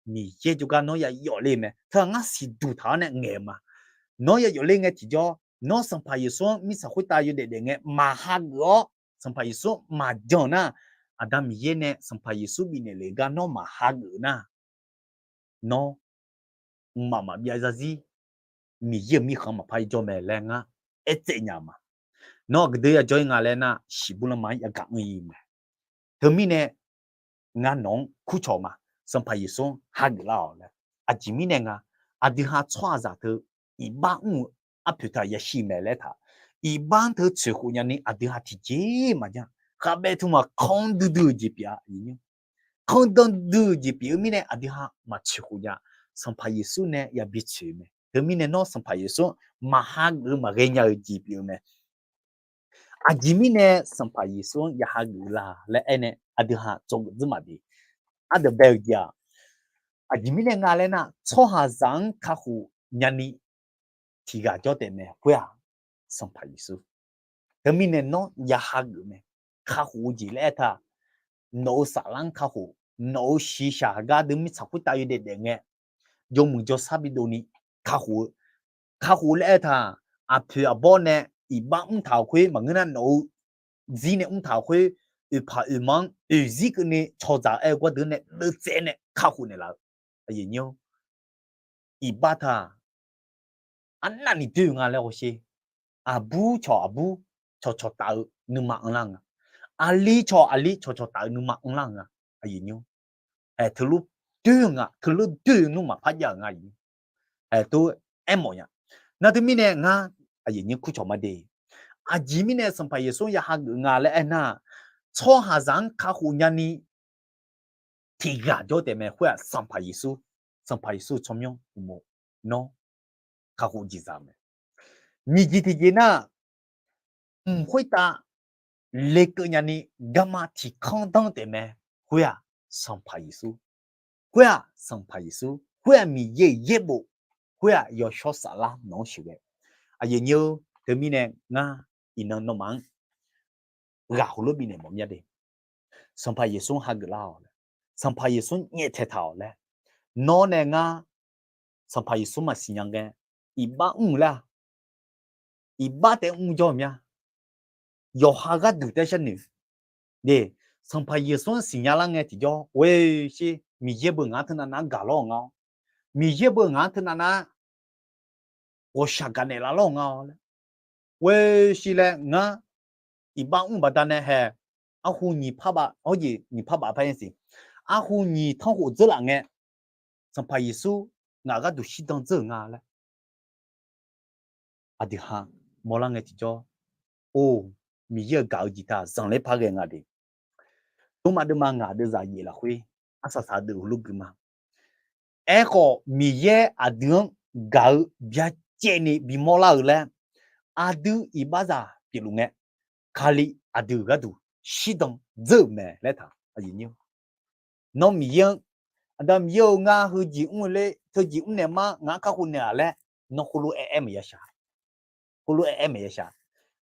Miqyaer jawrgar nawr ya yawf le mae. Teu-aq ngar siqduq taq-awr nae ngaeq-eu ma. Nawr ya yawf le ngae tiqjawr, nawr Sanqpaq Yeqsur-anr mirtsaq khoertav yawdaef daef ngae maqhageuf-awr, Sanqpaq Yeqsur-anr maqjan nar, Aqda Miqyaer nae Sanqpaq Yeqsur bifnaeq lef gar nawr maqhageuf nar, nawr mqmaq maqbyav zarzir Miqyaer-euq mirkhanq maqpar jawr mae laer ngar aertsaev nya ma. Nawr aqgeu deuq ya jawr-ir nga laer nar, shiqbur lanma-anr yagaq anr-ir mae. Teumirnae ngar nawq-anr kurcawq ma. Sanqpaq Yeqsur-anr hageuf lar-awq laer. Aqjeq mirnae nga, aqdui ha tsawrhaqzaq teu iqbax mr-eu arpoeq teu-aq yashir mae laer taq, iqbax-anr teu tsoeqkhof nyani aqdui ha tiqjeq maqjan. Khavbaev teu maqkanr duidui-euq jeq pyeuf-a. Kanr dan dui-euq jeq pyeuf-eu mirnae aqdui ha maqtsoeqkhof nya. Sanqpaq Yeqsur nae yabi tsoeq mae. Teumirnae nawr Sanqpaq Yeqsur maqhageuf-eu maqghae nya-eu jeq pyeuf-eu mae. Aqjeq mirnae Sanqpaq Yeqsur-anr ya hageuf la laer aernae aqdui ha tsawrgeuf dzeur maqbi. Ardeuq bae-eu jeq-aq, aqjeq mirnae nga laer nar, tsawrhaqzaq-anr kakhof nyani tiqghaq jawr taef mae khoer-aq, Sanqpaq Yeqsur. Teumirnae nawr ya hageuf mae. Kakhof-eu jeq laer aer taq, nawq-euq saflar-anr kakhof, nawq-euq shiqshaq gardeuq mirtsaq khoertav yawdaef daef ngae, jawmuiq jawrsar bidov ni kakhof-eu. Kakhof laer aer taq, aqpoeq aqbawr nae iqbax mrtaq-euq khoer maqngeur nar, nawq-eu zir nae mrtaq-euq khoer, oeqpaq oeqma-anr oeqzir keuvni cawqdzaq aer-eu gardeuq nae deuvtsaev nae kakhof naeqlaf-eu. Iqbax taq arnavni doer-eu nga laer hawsher. Aqbur cawq aqbur cawqcawq taf-eu nuima anrlar nga. Aqli cawq aqli cawqcawq taf-eu nuima anrlar nga. Aqyuif nymr, teulof doer-eu nga, teulof doer-eu nmr maqpar jav-euq nga. Aermawf nya. Nar teumirnae ngar aqyuif nymr kurcawq ma de. Aqjeq mirnae Sanqpaq Yeqsur ya hageuf nga laer aernar, tsawrhaqzaq-anr kakhof nyani tiqghaq jawr taef mae. Khoer-aq Sanqpaq Yeqsur, Sanqpaq Yeqsur tsawrmyanr uqmov nawr kakhof jeqzaq mae. Nyiq jeq tiqjeq nar, mq khoertav lekeuv nyani garma tiqkanr danr taef mae. Khoer-aq Sanqpaq Yeqsur, khoer-aq Sanqpaq Yeqsur, khoer-aq Miqyaer-euq yaerbof, khoer-aq Yawshawr Saflar nawq-anr sheuqghae. Aqyuif aqnyir-or, teumirnae ngar iqnan nawmaf-anr ghaq heulof bifnaeq mawf mya de. Sanqpaq Yeqsur hageuf lar-awq laer, Sanqpaq Yeqsur nyaeftaeq taq-awq laer, nawr nae ngar Sanqpaq Yeqsur maqsiq nya ngae, iqbax mr-euq laer-aq, iqbax taef mr jawr-eu mya. Yawqha gharduq taef sharnoeq de. Sanqpaq Yeqsur-anr siqnya lar ngae tiqjawr, oe, sher, Miqyaer beu ngaq-anr teunav nav-anr gaq lawr-eu nga-awr, Miqyaer beu ngaq-anr teunav nav ghawqshaq gaqnaeq laf lawr-eu nga-awr laer, oe, sher laer ngar iqbax mr baqdanae hae, arhu nyiq par baf, hawr jeq nyiq par baf par-aer siq, arhu nyiq tanrkhof dzeur laf ngae, Sanqpaq Yeqsur ngaq gharduq shirdan dzeur-euq nga laer aqdui ha mawrlar ngae tiqjawr, or, Miqyaer-euq gaq-eu jeq taq zanqler par ghae nga de. Dmrma dmrma ngaq deuv zaq yaef lafkhoer arsaq saq-eu deuv heulof gui ma. Aerkhawf Miqyaer aqdui-anr gaq-eu byacaevni bimawr lar-eu laer, aqdui iqbaxzaq pyeufluf ngae, Kali aqdui-euq gharduq shirdan dzeur-euq mae laer taq. Nawr Miqyaer-anr, Aqda Miqyaer-eu, ngar heujeq mr-eu ler, teujeq mrnaeq ma, ngaq-anr kakhof naeq-aq laer, nawr khoerlof aer aer maqya shaq. Khoerlof aer aer maqya shaq.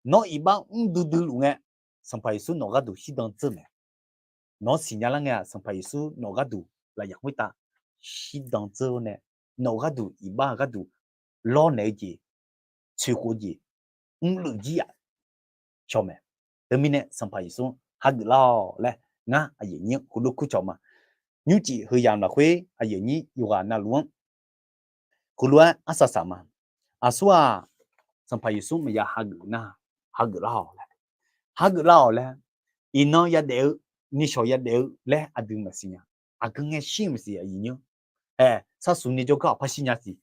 Nawr iqbax mr duidui luf ngae, Sanqpaq Yeqsur nawq gharduq shirdan dzeur mae. Nawq-anr siqnya lar ngae-aq, Sanqpaq Yeqsur nawq gharduq lafyaq khoertav shirdan dzeur-awr nae, nawq gharduq iqbax gharduq lawrnaeq-eu jeq, tsoeqkhof-eu jeq, mrluiv jir yaf shaw mae. Teumirnae Sanqpaq Yeqsur hageuf lar-awq laer ngar aqyuif aqnyir heulof kur cawq ma. Nymrcif heu yamq lafkhoer aqyuif aqnyir yawqghaq navluf-anr heulof-aer arsaq saq ma. Aqsur-aq, Sanqpaq Yeqsur maqya hageuf nar, hageuf lar-awq laer, hageuf lar-awq laer, iqnan yadaef-eu, nishawq yadaef-eu laer aqdui maqsiq nya. Aqgeu ngae shir maqsiq aqyuif aqnyir. Aer, sarsuq ni jawrgar-awq par shir nya siq.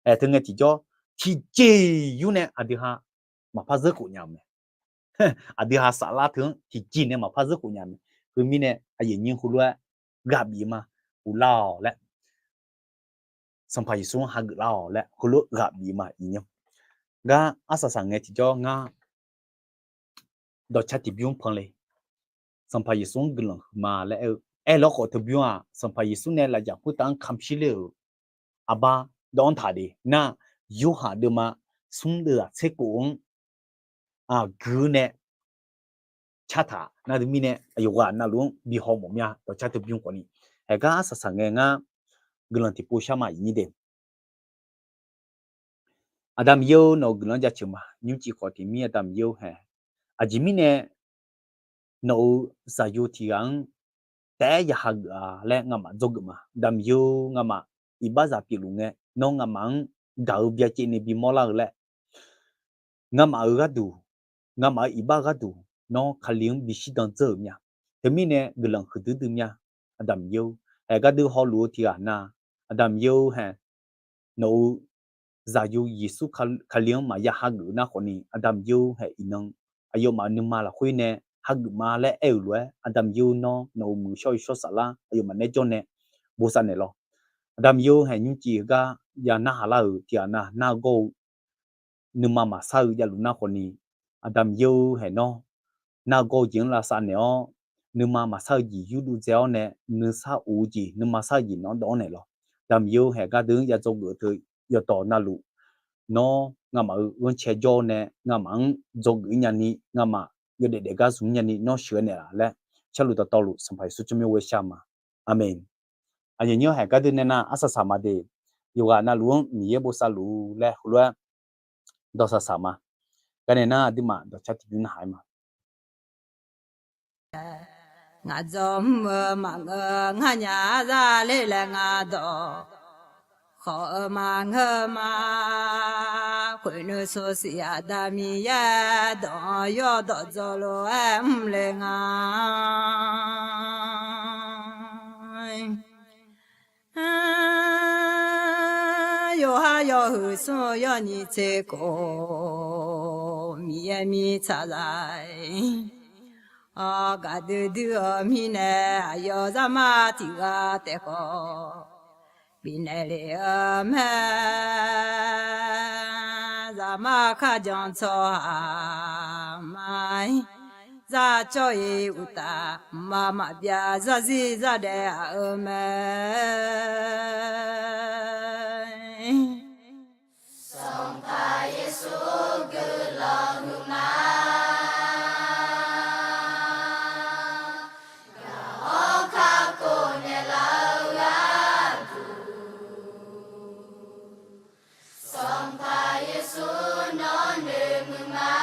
Aer, teu ngae tiqjawr tiqjeq yur nae aqdui ha maqpar zeur khof nya-eu mae. Aqdui ha saflar teu-anr tiqjeq nae maqpar zeur khof nya mae. Heu mirnae aqyuif aqnyir heulof-aer ghaq bif ma, uvlar-awq laer, Sanqpaq Yeqsur-anr hageuf lar-awq laer heulof ghaq bif ma iqnyir. Gar arsaq saq ngae tiqjawr ngar dawqcar tiqbymr pan le. Sanqpaq Yeqsur-anr guiqlanq huiqma laer aer-eu, aerlawr khawf teubymr-aq, Sanqpaq Yeqsur nae lafyaq khoertav-anr kamq shir ler-euq aqbar dawv-anr taq de nar, Yorhaq deuvma smr deuvzaq tser kof-anr aqgeu nae cartaq nar, teumirnae aqyawfghaq navluf-anr bihaw mawf mya dawqcar teubymr khawfni. Haegar arsaq saq ngae ngar guiqlanq tiqpov shar ma iqnyir de. Aqda Miqyaer-or, nawq-euq guiqlanq-anr jaceuq ma. Nymrcif khawf tiq mir Aqda Miqyaer-or hae. Aqjeq mirnae nawq-euq zaqyo tiq ghaq-anr taef-aer ya hageuf-a laer ngamaf dzawgeuf ma. Aqda Miqyaer-or, ngamaf iqbaxzaq pyeufluf ngae, nawr ngamaf-anr gaq-eu byacaevni bimawr lar-eu laer, ngamaf-euq gharduq, ngamaf-euq iqbax gharduq, nawr Kali-anr bishir dan dzeur-euq mya. Teumirnae guiqlanq huiqdui dui mya. Aqda Miqyaer-or, haegar dui hawluf-eu tiq ghaq na, Aqda Miqyaer-or hae, nawq-euq zaqyo Yeqsur Kali-anr maqya hageuf nar khawfni, Aqda Miqyaer-or hae iqnan aqyawfmaf nuima lafkhoer nae hageuf ma laer aer-euq lof-aer, Aqda Miqyaer-or, nawr nawq-euq muiq shawr-eu shawr saflar aqyawfmaf nae jawr nae bosav naeq lawr. Aqda Miqyaer-or hae, nymrcif heugar ya narhaq lar-euq tiq ghaq na nargawr-eu nuima maqsar-eu javluf nar khawfni, Aqda Miqyaer-or hae nawr nargawr-eu jeq-anr lavsav naeq-awr, nuima maqsar-eu jeq yurdov dzae-awr nae, nuisar of-eu jeq nuima sar-eu jeq nawq-anr dawv-anr naeq lawr. Aqda Miqyaer-or hae, gardeuv-anr ya dzawgeuf-eu teu yawqdawq navluf, nawr ngamaf-euq ghanrcae jawr-awr nae ngamaf-anr dzawgeuf-ir nyani, ngamaf yawdaef daefgar zmq-ir nyani nawr sheuqghae naeqlaf laer, sharluf dawqtawvluf Sanqpaq Yeqsur tsawrmyanr ghoer shar ma. Aqmeq. Aqyuif aqnyir hae, gardeuv nae nar arsaq saq ma de. Yawqghaq navluf-anr Miqyaer bosav luf-eu laer heulof-aer dawqsaq saq ma. Garnae nar aqduimaf dawqcar tiqbymr narhaq-aer ma. Ngaq dzawq mr-eu maqngeur ngar nya-a zar ler laer ngar dawq. Khawf-eu maqngeur ma. Khoeqnuiv sawqsiq Aqda Miqyaer dawq-anr yawdawq dzaw lof-aer mr le nga. Yawqha yawhuiq smr-eu yawnyir tser kof, Miqyaer yaer mir tsaqzaq-aer, gaqdui dui-eu mirnae aqyawf zaqmar tiq ghaq taef khawf bifnaeq lef-eu mae. Zaqmar kharjan tsawrhaq ma-ir, zar cawr-iq uqtaf, mqmaq maqbyav zarzir zardaef aq-eu mae. Sanqpaq Yeqsur guiqlanq huiqma, gaq-awr kakhof naeqlaf-eu gharduq, Sanqpaq Yeqsur nawr noeqmuiq ma.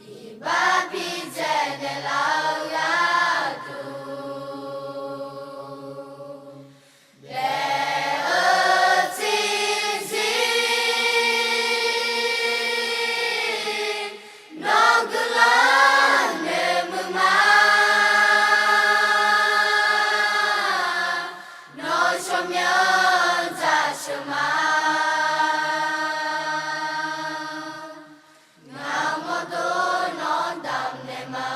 Iqbax bidzaeq naeqlaf-eu gharduq, daef-eu tiqzir nawr guiqlanq noeqmuiq ma. Nawr tsawrmyanr dzaqsheuq ma. Ngaq mawrdo nawr damqnaeq ma.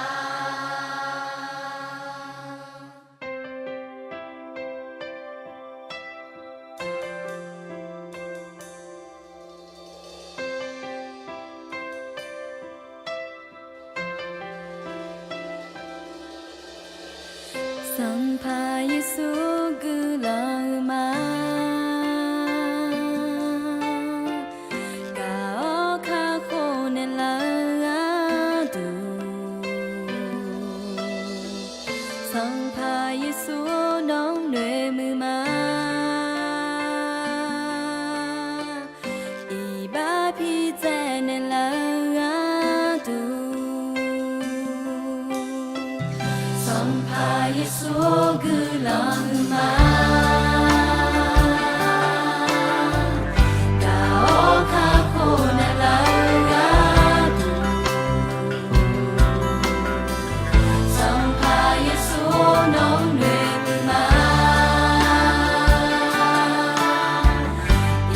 Sanqpaq Yeqsur guiqlanq huiqma, gaq-awr kakhof naeqlaf-eu gharduq, Sanqpaq Yeqsur nawr noeqmuiq ma. Iqbax bidzaeq naeqlaf-eu gharduq, Sanqpaq Yeqsur guiqlanq huiqma, gaq-awr kakhof naeqlaf-eu gharduq, Sanqpaq Yeqsur nawr noeqmuiq ma.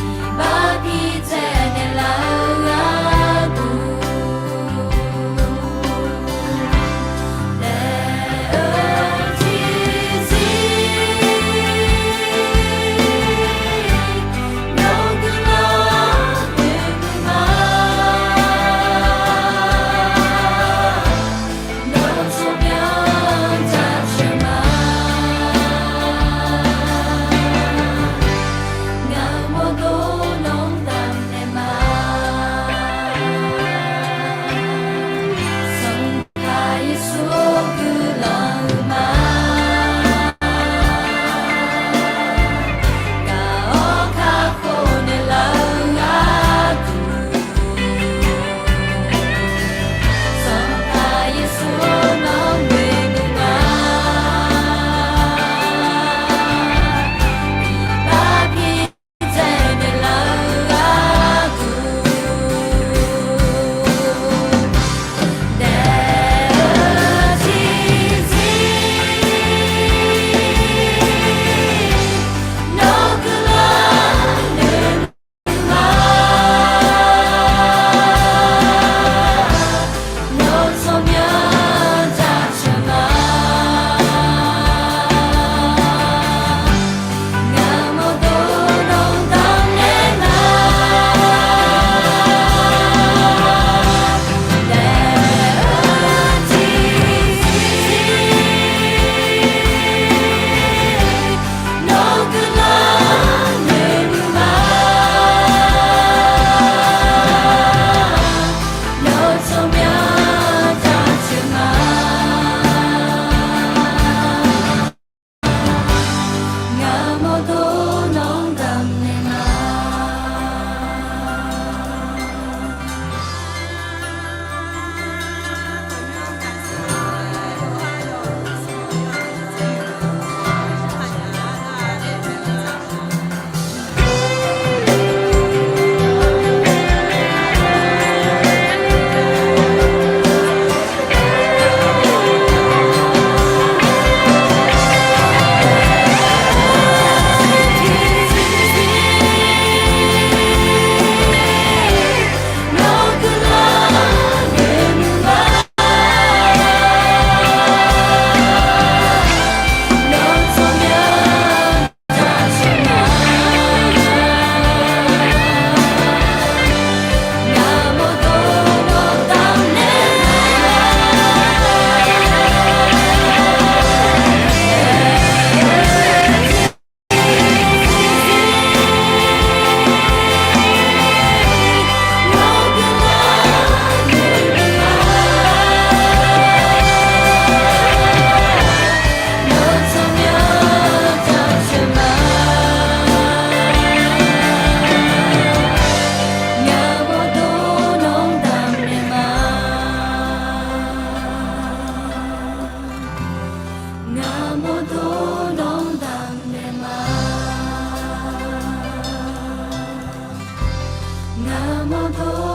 Iqbax bidzaeq naeqlaf-eu gharduq, daef-eu tiqzir Ngaq mawrdov